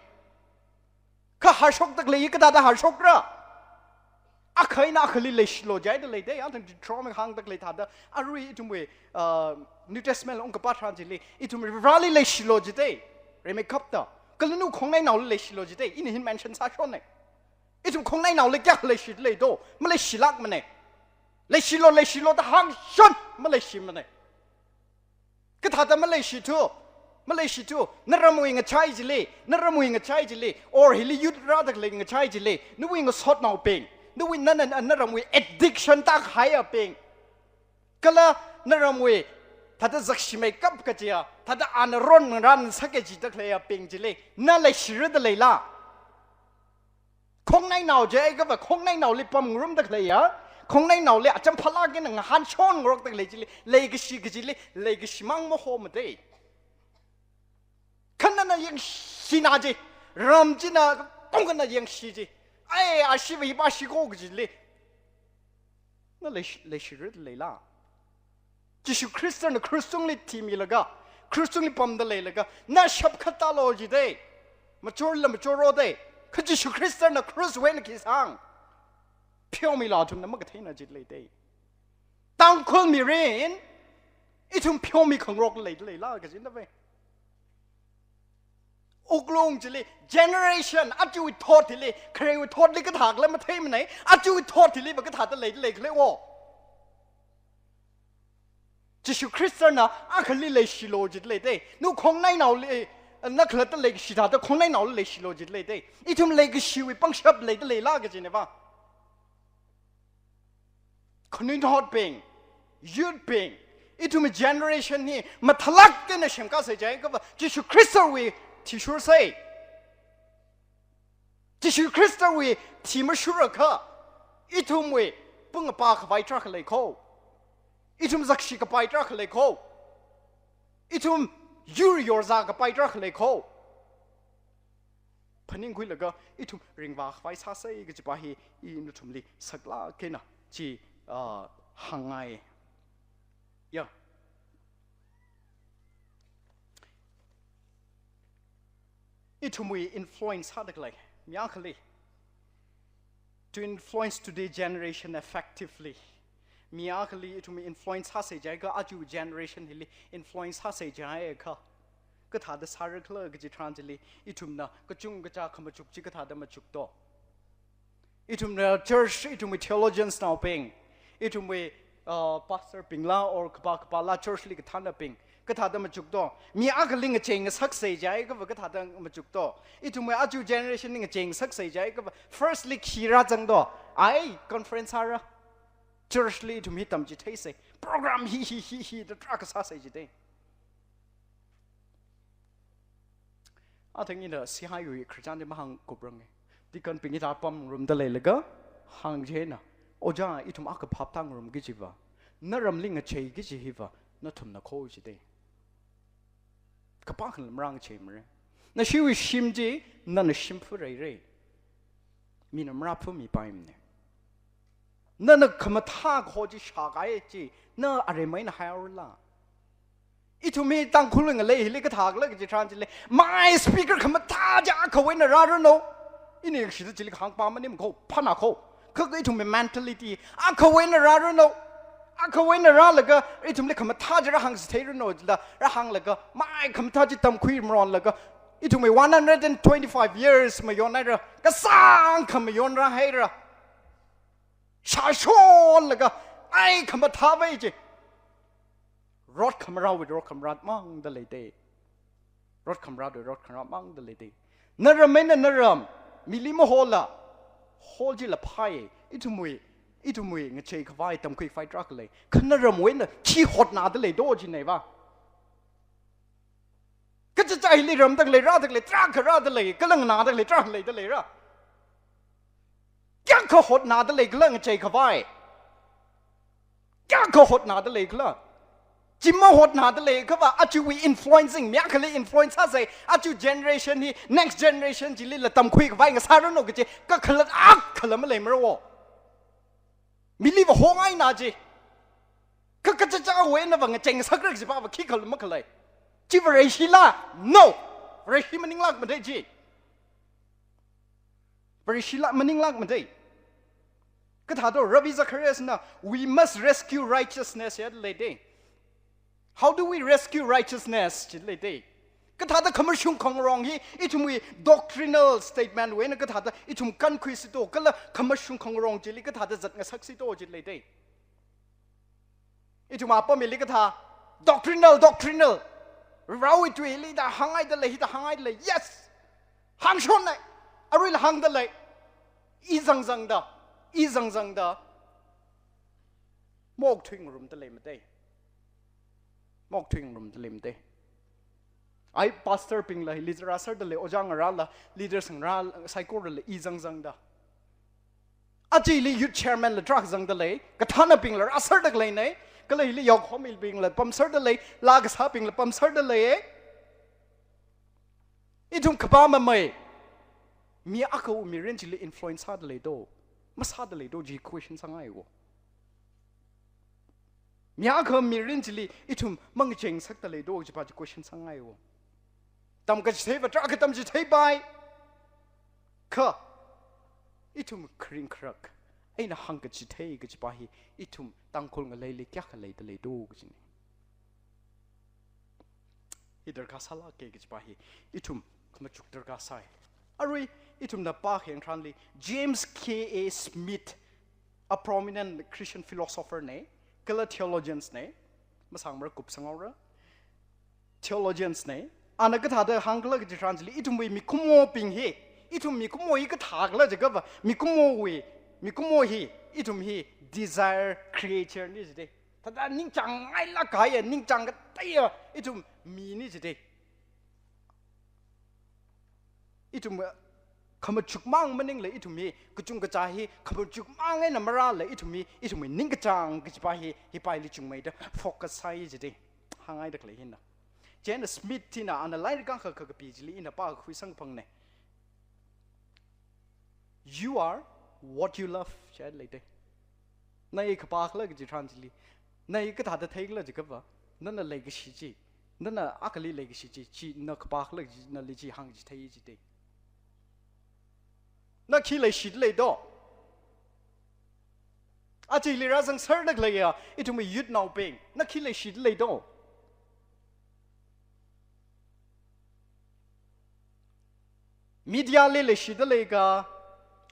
Kha hāshokda khalei kathāda hāshokra? Akha eina akhali leishilu jida leidei. Athang Deuteronomy hāngda khalei thāda, arui ithumwui, uh, New Testament la ungkapā tharan chili, ithum Vareli leishilu jidei. Rimeikapta. Kala nawui khongnainaoli leishilu jidei. Ina hi mention sāshonnei. Ithum khongnainaoli kayākha leishida leido? Maleishilākmanei. Leishilu, leishilu da hāngshon, maleishimanei. Kathāda maleishithu? Maleishithu, naramwui ngachai chili, naramwui ngachai chili, or hili youth rāda khalei ngachai chili, nawui ngasotnaobing, nawui nana, naramwui addiction tākahaiyabing, kala naramwui thāda zakshi meikap kajiya, thāda ana ron ran sāki jida khaleiyabing chili, na leishirada leila? Khongnainao jiakhava, khongnainaoli pamngarumda khaleiya, khongnainaoli acham phalāk eina ngahānshon ngarokda khalei chili, leikashi kachili, leikashi mang mahomadei. Kha nana yangshina chi, ram china katongana yangshi chi. Ai, ashiva hipa shiko kachili, na leish-, leishirada leila? Jishu Khristana krush tungli thimilaga, Cross tungli pamda leilaga, na shap khat tālu jidei. Machorla machorro dei. Kha Jishu Khristana cross wui eina khi sāng. Pheomila athumna makatheina jilei dei. Tangkhul mirin, ithum pheomi khangarok leida leila kajina ve. Wuklung chili, generation, aja thot hili, kharewui thotli kathākhala matheimanei, aja thot hiliva kathāda leida leikhala wo. Jishu Khristana akhali leishilu jilei dei. Nu khongnainaoli, na khalatta leikashi thāda khongnainaoli leishilu jilei dei. Ithum leikashiwui pangshap leida leila kajina va. Khanuithotbing, youth bing, ithumwui generation hi mathālāk eina semkasei jiakha va Jishu Khristawui thishur sei. Jishu Khristawui thi mashurakha, ithumwui pung apa khavai tarākha lei kho. Ithum zakshi kapai tarākha lei kho. Ithum yur yorzā kapai tarākha lei kho. Phaningkhuilaga ithum ringvā khavai sāsei kajipa hi ina nathumli saklāk eina chi, ah, hāngngai. Ya. Ithumwui influence sādalei, mi akhali. To influence today generation effectively. Mi akhali ithumwui influence sāsei jiakha aja generation hili influence sāsei jiakha, kathāda sārakhala kaji tharan chili, ithumna kachungkha khamachuk chi kathāda machukto. Ithumna church, ithumwui theologians naobing, ithumwui, uh, pastor bingla or kapa kapala church li kathānabing, kathāda machukto. Mi akhali ngachei ngasaksei jiakha va kathāda machukto. Ithumwui aja generation li ngachei ngasaksei jiakha va firstly khi rāzangto. Ai, conference sāra. Church li ithum hi tamchitheisei. Program hi, hi, hi, hi, da tarākha sāsei jidei. Athang ina sihaiyui Christian di mahāngkuprange. Deacon bing hithā pamngarumda leilaga hāngchina. Ojā, ithum akha phap tāngarumki jiva, na ramli ngacheiki ji hiva nathumna kho jidei. Kapā khanla marāngachei mare. Nashiwui shim chi nana shimphurei rei. Mina marāphumi paimane. Nana khamathā kho chi shākai chi, na aremai eina haihaorala? Ithum hi Tangkhul ngalei hili kathākhala kaji tharan chili, mai speaker khamathā chi akhawui eina rāranu. Ina yangshida chili kahāng pa maning kho, phana kho. Kha ithumwui mentality, akhawui eina rāranu. Akhawui eina rālaga, ithumli khamathā chi rāhāngchitheiranu jila, rāhānglaga, mai khamathā chi tamkhui maronlaga, ithumwui one hundred and twenty-five years mayon haira, kasāngkha mayon rāhaira. Shāshonlaga, ai khamathāvai chi. Rot khamarāwui rot khamarāt māngda leidei. Rot khamarāwui rot khamarāt māngda leidei. Naram eina naram, mili mahola, hol chila phāi, ithumwui, ithumwui ngachei khavai tamkhui khavai tarākha lei. Kha naramwui eina khi hotnāda leido jinei va. Kachichā hili ramda khalei, rāda khalei, tarākha rāda lei, kala nganāda khalei, tarākha leida leira. Kayākha hotnāda leikhala ngachei khavai? Kayākha hotnāda leikhala? Chi mahotnāda leiakhava, ajawui influencing, mi akhali influence sāsei, aja generation hi, next generation chilila tamkhui khavai ngasāranu kaji, kakhalat akhala maleimara wo. Miliva hongaina ji. Kha kachichāwui einava ngachei ngasakra kajipava khikhala makhalei. Chi Vareshila? No! Vareshi maninglākmadei chi. Vareshila maninglākmadei. Kathāda Ravi Zachariasna, "We must rescue righteousness," ya leidei. How do we rescue righteousness? Chi leidei. Kathāda khamashung khangarong hi, ithumwui doctrinal statement wui eina kathāda ithum kankhuisito, kala khamashung khangarong chili kathāda zat ngasaksito chi leidei. Ithum apam hili kathā, doctrinal, doctrinal. Varewui tuili da hānghaida lei, hithā hānghaida lei. Yes! Hāngshonnei. Aruila hāngda lei. I zangzangda, i zangzangda maokthui ngarumda leimadei. Maokthui ngarumda leimadei. Ai pastor bingla hili rāserda lei, ojā ngarāla, leaders ngarā saikorala i zangzangda. Aja hili youth chairman la tarākha zangda lei, kathānabingla rāserda leinei, kala hili yaokahomibingla pamserda lei, laa kasābingla pamserda lei. Ithum khapā mamei, mi akhawui mirin chili influence sāda leido, masāda leido chi question sāngai wo. Mi akha mirin chili ithum mangachengsakta leido kajipa chi question sāngaiwo. Tamkachitheiva tarākha tamchitheipai. Kha ithum kharing kharak eina hāngkachithei kajipa hi ithum Tangkhul ngaleili kayākha leida leido kajina. Hi darkar sālāka kajipa hi ithum khamachuk darkar sāi. Arui ithumna pākhayang tharanli James K A Smith, a prominent Christian philosopher na, kala theologians na, masāngmara kupsanghaora, theologians na, ana kathāda hāngkhala kaji tharan chili, ithumwui mikumobing hi, ithum mikumo hi kathākhala jiakhava, mikumowui, mikumo hi, ithum hi desire creature na jida. Thāda ningchāngngailāk kahaiya, ningchāng kateiya ithum mina jida. Ithum, uh, khamachukmang maningla ithum hi, kachungkachā hi, khamachukmang eina marāla ithum hi, ithumwui ningkachāng kajipa hi, hi paili chungmeida focus sāi jida. Hāngngaida khalei hina. Chieina Smith hina ana lairik akha kakapi chili ina pākakhui samkaphangna. You are what you love, chili leida. Na hi khapākhala kaji tharan chili, na hi kathāda theikhala jiakhava, nana leikashi chi, nana akhali leikashi chi, chi na khapākhala chi, nali chi hāngchithei jida. Na khi leishida leido? Aja hili rāzangserda khaleiya ithumwui youthnaobing, na khi leishida leido? Media li leishida leika,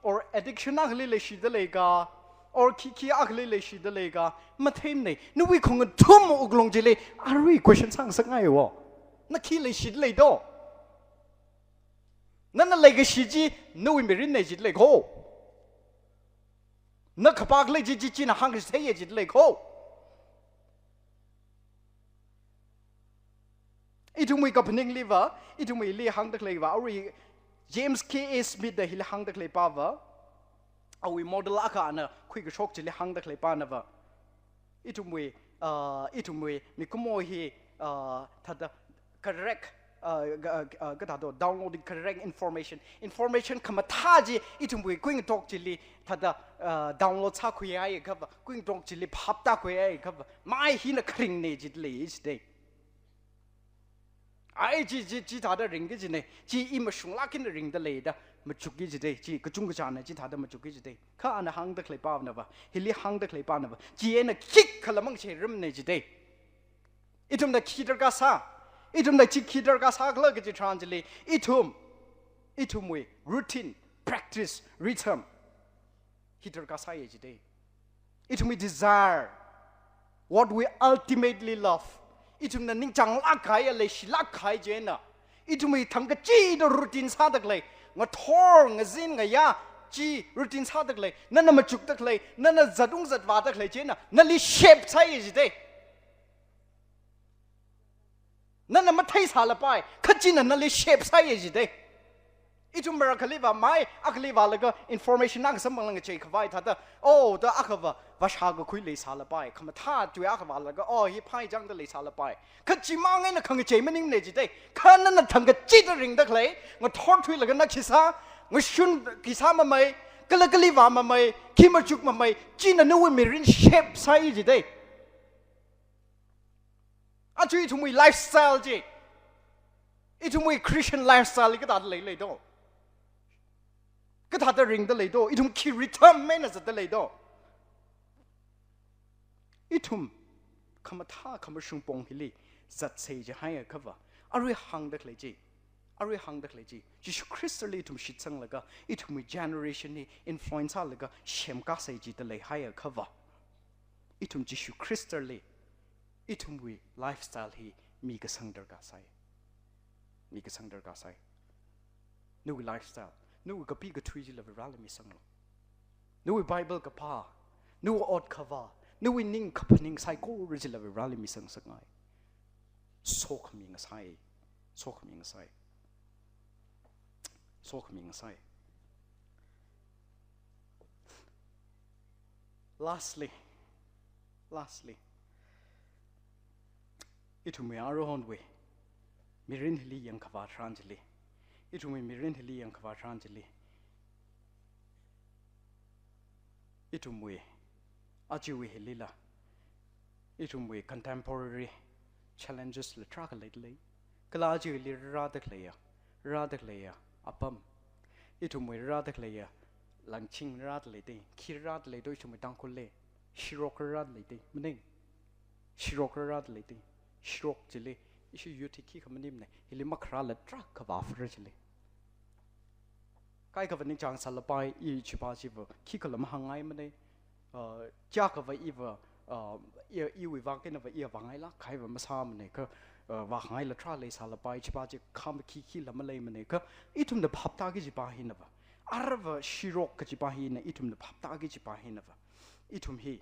or addiction akhali leishida leika, or khikhi akhali leishida leika, matheimana. Nawui khongathum wuklung chili arui question sāngasakngaiwo. Na khi leishida leido? Nana leikashi chi nawui mirinna jida leiko. Na khapākhala chi chi china hāngkachitheiya jida leiko. Ithumwui kaphaningliva, ithumwuili hāngda khaleiva, arui James K A Smith na hili hāngda khaleipava, awui model akha ana khuikashok chili hāngda khaleipanava, ithumwui, uh, ithumwui mikumo hi, uh, thāda correct, uh, ga-, uh, kathāda downloading correct information. Information khamathā chi ithumwui kuingatok chili thāda, uh, download sākhuihaiakhava, kuingatok chili phaptākhuihaiakhava, mai hina kharingna jida lei jida. Ai chi, chi, chithāda ringki kajina, chi i mashunglāk eina ringda leida machukki jida, chi kachungkachāna chithāda machukki jida. Kha ana hāngda khaleipanava, hili hāngda khaleipanava, chieina khikhala mangacheiramna jida. Ithumna khi darkar sā, ithumna chi khi darkar sākhala kaji tharan chili, ithum, ithumwui routine, practice, rhythm hi darkar sāya jida. Ithumwui desire, what we ultimately love, ithumna ningchānglāk kahaiya, leishilāk kahai chieina, ithumwui thangkachida routine sāda khalei, ngathor, ngazin, ngayā chi routine sāda khalei, nana machukda khalei, nana zat ung zat vāda khalei chieina nali shape sāya jida. Nana matheisālapai, kha china nali shape sāya jida. Ithum marakhaliva mai akhali vālaga information akha samphanglaga ngacheikhavai thāda, oh, da akhava vāshākakhui leisālapai, khamathā tui akha vālaga, oh, hi phaichangda leisālapai. Kha chimang eina khangachei maningmana jida. Kha nana thangkachida ringda khalei, ngathor thuilaga na khi sā, ngashun khi sāmamei, kala kali vāmamei, khi machukmamei, china nawui mirin shape sāya jida. Aja ithumwui lifestyle chi, ithumwui Christian lifestyle hi kathāda lei leido? Kathāda ringda leido? Ithum khi rhythm eina zatda leido? Ithum khamathā khamashung pong hili zatsei jihaiakhava, arui hāngda khalei chi, arui hāngda khalei chi, Jishu Khristali ithum shitsanglaga, ithumwui generation hi influence sālaga semkasei jida leihaiakhava, ithum Jishu Khristali ithumwui lifestyle hi mikasang darkar sāi. Mikasang darkar sāi. Nawui lifestyle, nawui kapi kathui chila Vareli misanglu. Nawui Bible kapā, nawui ot kavā, nawui ning kaphaning saikora chila Vareli misangngasakngai. Sokhami ngasai. Sokhami ngasai. Sokhami ngasai. Lastly, lastly, ithumwui aruihonwui mirin hili yangkhavā tharan chili, ithumwui mirin hili yangkhavā tharan chili, ithumwui ajawui hilila Ithumwui contemporary challenges la tarākha leidalei. Kala chili rāda khaleiya, rāda khaleiya apam. Ithumwui rāda khaleiya langching rāda leidei, khi rāda leido ithumwui Tangkhulli, shirok rāda leidei, maning. Shirok rāda leidei. Shirok chili, ishi youth hi khikha maningmane, hili makharāla tarākha vāfara chili. Kaikhava ningchāng sālapai, i chipa chiva khikhala mahāngngaimane. Uh, kayākhava iva, uh, i, iwui vang einava i vāngailāk kahaiva masāmane kha, uh, vāngaila tarā leisālapai, chipa chi khama khikhila maleimane kha, ithumna phaptāki chipa hinava, arava shirok kachipa hina, ithumna phaptāki chipa hinava, ithum hi,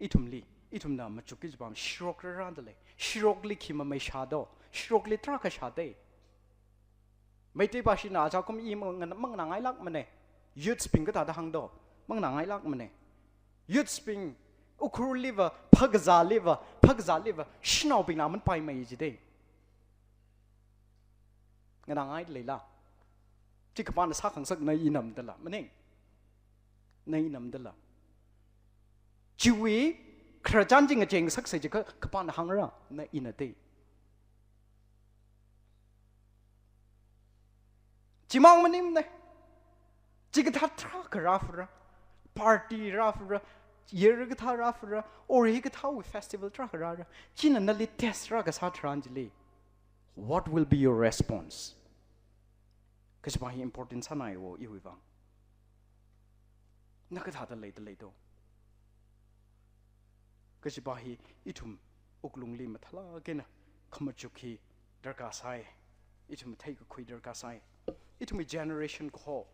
ithumli, ithumna machukki chipa shirok rārādalei. Shirokli khi mamei shādo, shirokli tarākha shādei. Meitei pāshina achākum i mang-, manganāngailākmane. Youths bing kathāda hāngdo, manganāngailākmane. Youths bing, Ukhrulliva, phakazāliva, phakazāliva, shanaobingna manpaimei jidei. Nganāngaidaleila. Chi khipāna sākhangasak, na inamdala, maning. Na inamdala. Chiwui khararchan chi ngacheingasaksei jiakha khipāna hāngra, na inadei. Chimang maningmane. Chikathā tarākha rāfara. Party rāfara. Year kathā rāfara. Or hikathāwui festival tarākha rāra. China nali test rākasā tharan chili, what will be your response? Kachipa hi important sānaiwo iwui vang. Na kathāda leidalei do? Kachipa hi ithum wuklungli mathālāk eina khamachuk hi darkar sāi. Ithum theikakhui darkar sāi. Ithumwui generation kaho,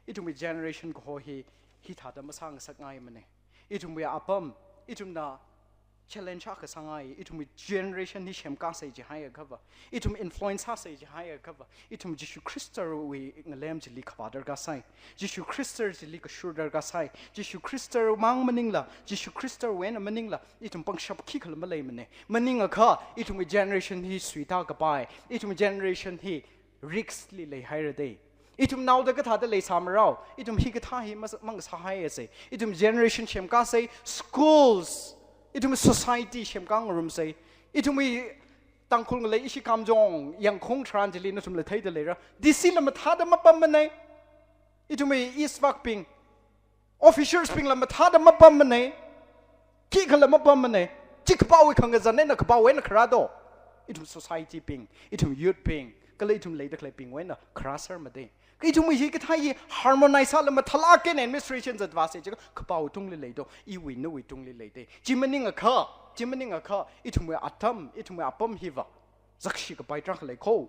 ithumwui generation kaho hi, hithāda masāngasakngaimane. Ithumwui apam, ithumna challenge akha sāngai, ithumwui generation hi semkasei jihaiakhava, ithum influence sāsei jihaiakhava, ithum Jishu Khristawui ngalem chili khavā darkar sāi. Jishu Khrista chili kashur darkar sāi. Jishu Khrista mang maningla, Jishu Khristawui eina maningla, ithum pangshap khikhala maleimane. Maningakha, ithumwui generation hi suitā kapai, ithumwui generation hi risk li leihaira dei. Ithum naoda kathāda leisāmarao, ithum hikathā hi mas-, mang sāhaiasei. Ithum generation semkasei, schools, ithum society semkā ngarumsei. Ithumwui Tangkhul ngalei ishi Kamjong, Yangkhung tharan chili nathumla theidaleira. D C la mathāda mapammane. Ithumwui East Vak bing, officials bingla mathāda mapammane. Khikhala mapammane. Chi khipāwui khangazan eina khipāwui eina kharā do? Ithum society bing, ithum youth bing, kala ithum leida khaleibingwui eina kharā sāra madei. Ithumwui hikathā hi harmonize sāla mathālāk eina administration zatvāsei jiakha khipāwui tungli leido? Iwui nawui tungli leidei. Chi maningakha, chi maningakha, ithumwui atam, ithumwui apam hiva zakshi kapai tarākha lei kho.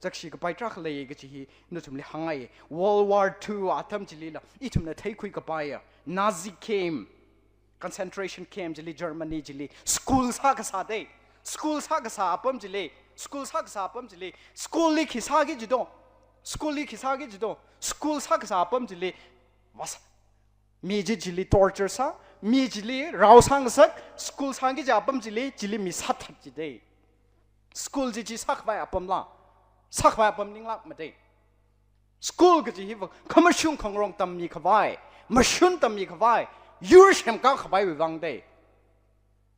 Zakshi kapai tarākha lei kachi hi nathumli hāngngai. World War Two atam chilila ithumna theikhui kapaiya Nazi camp, concentration camp chili, Germany chili, school sākasā dei. School sākasā apam chili, school sākasā apam chili, school li khi sāki jido? School li khi sāki jido? School sākasā apam chili, vas-, mi chi chili torture sā, mi chili rao sāngasak, school sāki kaji apam chili, chili mi sāthat jidei. School chi chi sākhavai apamla, sākhavai apam ninglāk madei. School kaji hiva khamashung khangarong tammikhavai, mashun tammikhavai, yur semkākhavaiwui vang dei.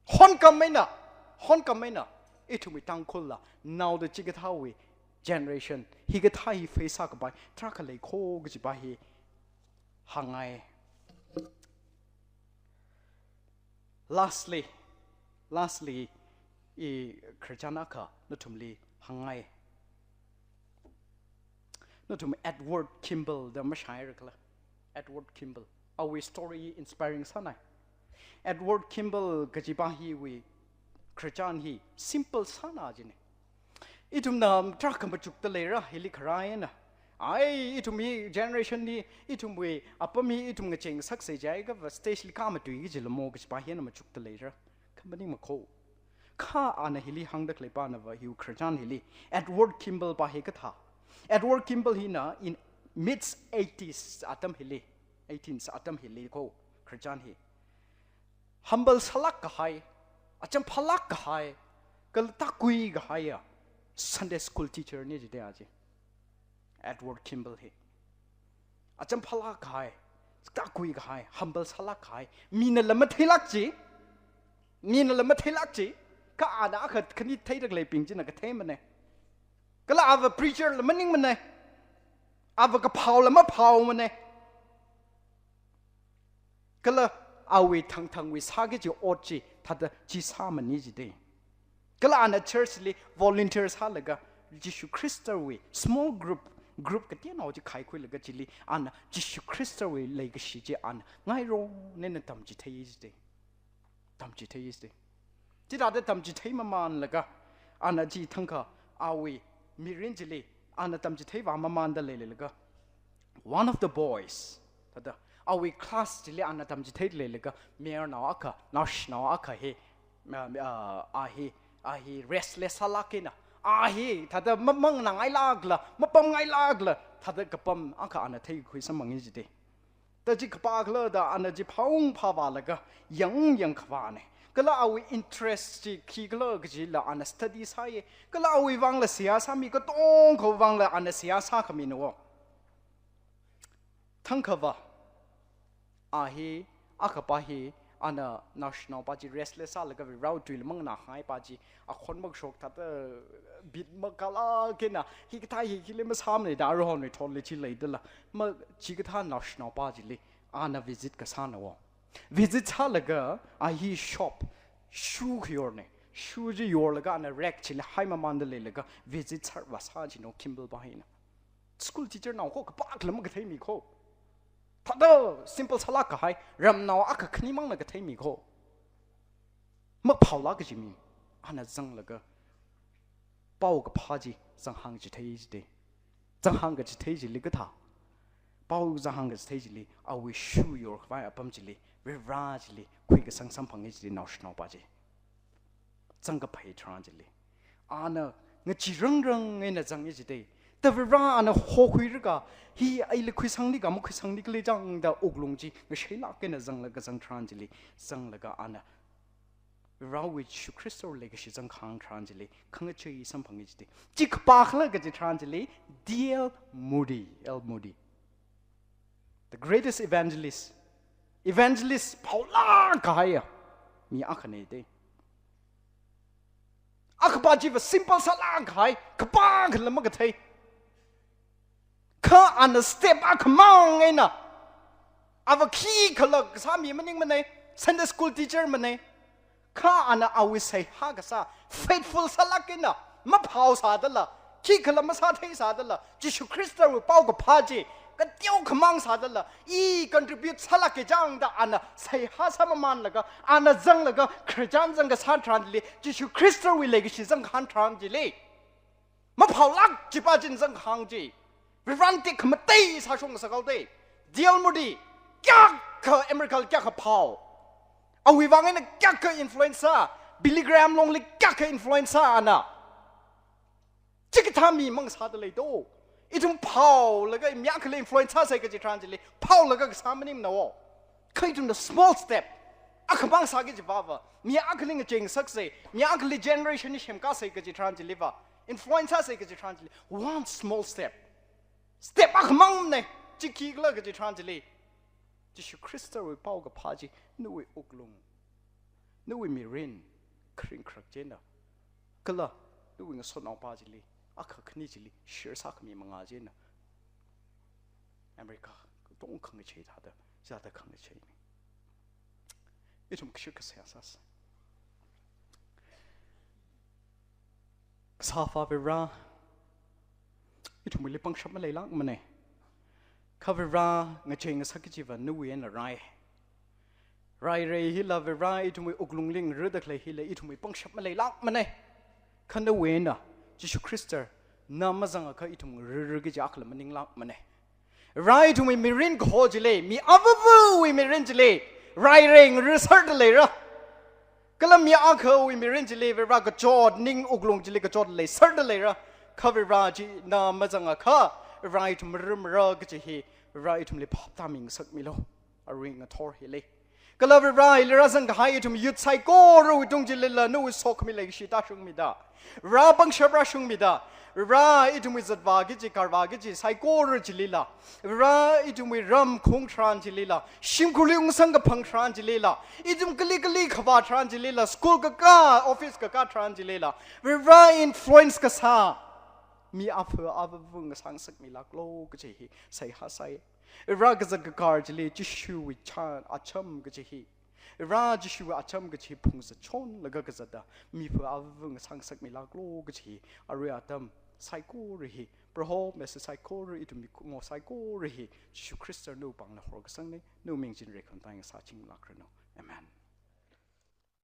Honkam eina, honkam eina, ithumwui Tangkhulla naoda chikathāwui generation, hikathā hi face sākapai tarākha lei kho kajipa hi hāngngai. Lastly, lastly, i khararchan akha nathumli hāngngai. Nathum Edward Kimball da mashāhaira khala? Edward Kimball. Awui story inspiring sānai. Edward Kimball kajipa hiwui khararchan hi simple sāna jine. Ithumna tarākha machukda leira, hili kharā eina. Ai, ithum hi generation hi, ithumwui apam hi ithum ngacheingasaksei jiakha va stage li kha matuiki jilamo kajipa hi eina machukda leira. Kha maningmakho. Kha ana hili hāngda khaleipana va hiwui khararchan hili, Edward Kimball pa hi kathā. Edward Kimball hina in mid eighties atam hili, eighties atam hili kho khararchan hi. Humble sālāk kahai, acham phālāk kahai, kala tākui kahaiya Sunday school teacher ne jidei aja. Edward Kimball hi. Acham phālāk kahai, tākui kahai, humble sālāk kahai, minala matheilāk chi, Minala matheilāk chi, kha ana akha khani theida khaleibing china katheimanei. Kala ava preacher la maningmanei. Ava kaphaola maphaomanei. Kala awui thangthangwui sāki kaji ot chi, thāda chi sāmani jidei. Kala ana church li volunteer sālaga, Jishu Khristawui small group, group kateonao chi khaikhuilaga chili, ana Jishu Khristawui leikashi chi ana ngairong eina tamchithei jidei. Tamchithei jidei. Chithāda tamchithei mamanlaga, ana chi thangkha awui mirin chili, ana tamchithei vāmamanda leilaga, one of the boys, thāda awui class chili ana tamchithei leilaga, mayarnao akha, naoshinao akha hi, ah, ah, a hi, a hi restless sālāk eina, a hi thāda mamangna ngailākla, mapamngailākla, thāda kapam akha ana theikhui samphanga jidei. Thāda chi khipākhala da ana chi phaung phāvālaga, yang yang khavānei. Kala awui interest chi khikhala kajila ana study sāya. Kala awui vangla seihā sāmi, katongawui vangla ana seihā sākhamina wo. Thangkhava, a hi, akhapa hi, ana naoshinaopa chi restless sālaga Varewui tuila manganāhaipa chi, akhon makashok thāda bit makālāk eina, hikathā hi hili masāmanei da aruihonwui thotli chi leidala, ma chikathā naoshinaopa chili ana visit kasāna wo. Visit sālaga, a hi shop, shoe khayornei. Shoe chi yorlaga ana rack chili haimamanda leilaga, visit sārvāsā jino Kimball pa hina. School teacher nao kho, khipākhala makatheimi kho. Thāda simple sālāk kahai, ramnao akha khanimangna katheimi kho. Maphaolāk kaji mi, ana zanglaga, paokaphā chi zanghāngchithei jidei. Zanghāngkachithei chili kathā, pao zanghāngkachithei chili, awui shoe yorkhavai apam chili, Vare chili khuikasang samphanga jidei naoshinaopa chi. Zangkaphā tharan chili, ana ngachee rangrang eina zanga jidei. Thāda Vare ana hokhuilaga, hi aili khuisangni ka makhuisangni khala chang da wuklung chi ngasheilāk eina zanglaga zang tharan chili, zanglaga ana Varewui Jishu Khristawui leikashi zangkahāng tharan chili, khangachei samphanga jidei. Chi khipākhala kaji tharan chili, D L Moody, L Moody. The greatest evangelist. Evangelist phaolāk kahaiya mi akhanei dei. Akhapa chiva simple sālāk kahai, khipākhala makathei. Kha ana step akhamang eina, ava khikhala kasā mi maningmanei, Sunday school teacher manei. Kha ana awui seihā kasā, faithful sālāk eina, maphao sādala, khikhala masāthei sādala, Jishu Khristawui paokaphā chi, kateokhamang sādala, i contribute sālāka chang da ana seihā sāmamanlaga, ana zanglaga, Christian zangkasā tharan chili, Jishu Khristawui leikashi zangkahāng tharan chili. Maphaolāk chipa china zanghāng chi. Varena tekhamatei sāshong sākao dei. D L Moody, kayākha America li kayākha phao. Awui vang eina kayākha influence sā, Billy Graham longli kayākha influence sā ana. Chikathā mi mang sāda lei do. Ithum phaolaga mi akhali influence sāsei kaji tharan chili, phaolaga kasā maningmana wo. Kha ithumna small step akhamang sāki kajiva, mi akhali ngacheingasaksei, mi akhali generation hi semkasei kaji tharan chiliva, influence sāsei kaji tharan chili, one small step. Step akhamangnei, chi khikhala kaji tharan chili, Jishu Khristawui paokaphā chi nawui wuklung, nawui mirin, kharing kharak china, kala nawui ngasotnaopa chili, akha khani chili share sākhami manga china, America katong khangachei thāda, chithāda khangacheina. Ithum kashik kasā sāsa. Kasāva Vare, ithumli pangshap maleilākmanei. Kha Vare, ngacheingasak kajiva nawui eina rai. Rairei hila Vare, ithumwui wuklungli ngarida khalei hila ithumwui pangshap maleilākmanei. Kha nawui eina, Jishu Khrista, na mazangakha ithum ngarira kaji akhala maninglākmanei. Vare, ithumwui mirin kaho chili, mi avāvawui mirin chili, rairei ngariserda leira. Kala mi akhawui mirin chili, Vare, kachot ning wuklung chili kachot leiserda leira. Kha Vare, chi na mazangakha, Vare, ithum marimara kaji hi, Vare, ithumli phap tāmingasakmilu. Arui ngathor hili. Kala Vare, hili rāzang kahai ithum youth saikorawui tung chilila nawui sokhami leikashi tāshungmida, Vare pangshap rāshungmida, Vare ithumwui zatvā kaji, karvā kaji saikora chilila, Vare ithumwui ram khaung tharan chilila, shimkhurli ungsang kaphang tharan chilila, ithum kali kali khavā tharan chilila, school kakā, office kakā tharan chilila, Vare influence kasā mi apha avāva ngasā ngasakmilāklu kaji hi seihā sai. Vare kazat kakar chili Jishuwui chān acham kaji hi, Vare Jishuwui acham kaji hi phungzat chonlaga kazata mi apha avāva ngasā ngasakmilāklu kaji hi arui atam saikora hi, Proho Messiah saikora, ithum mikummo saikora hi Jishu Khrista nawui pāngna horkasangna, nawui ming china rekhamataiya ngasāchinglākranu. Amen.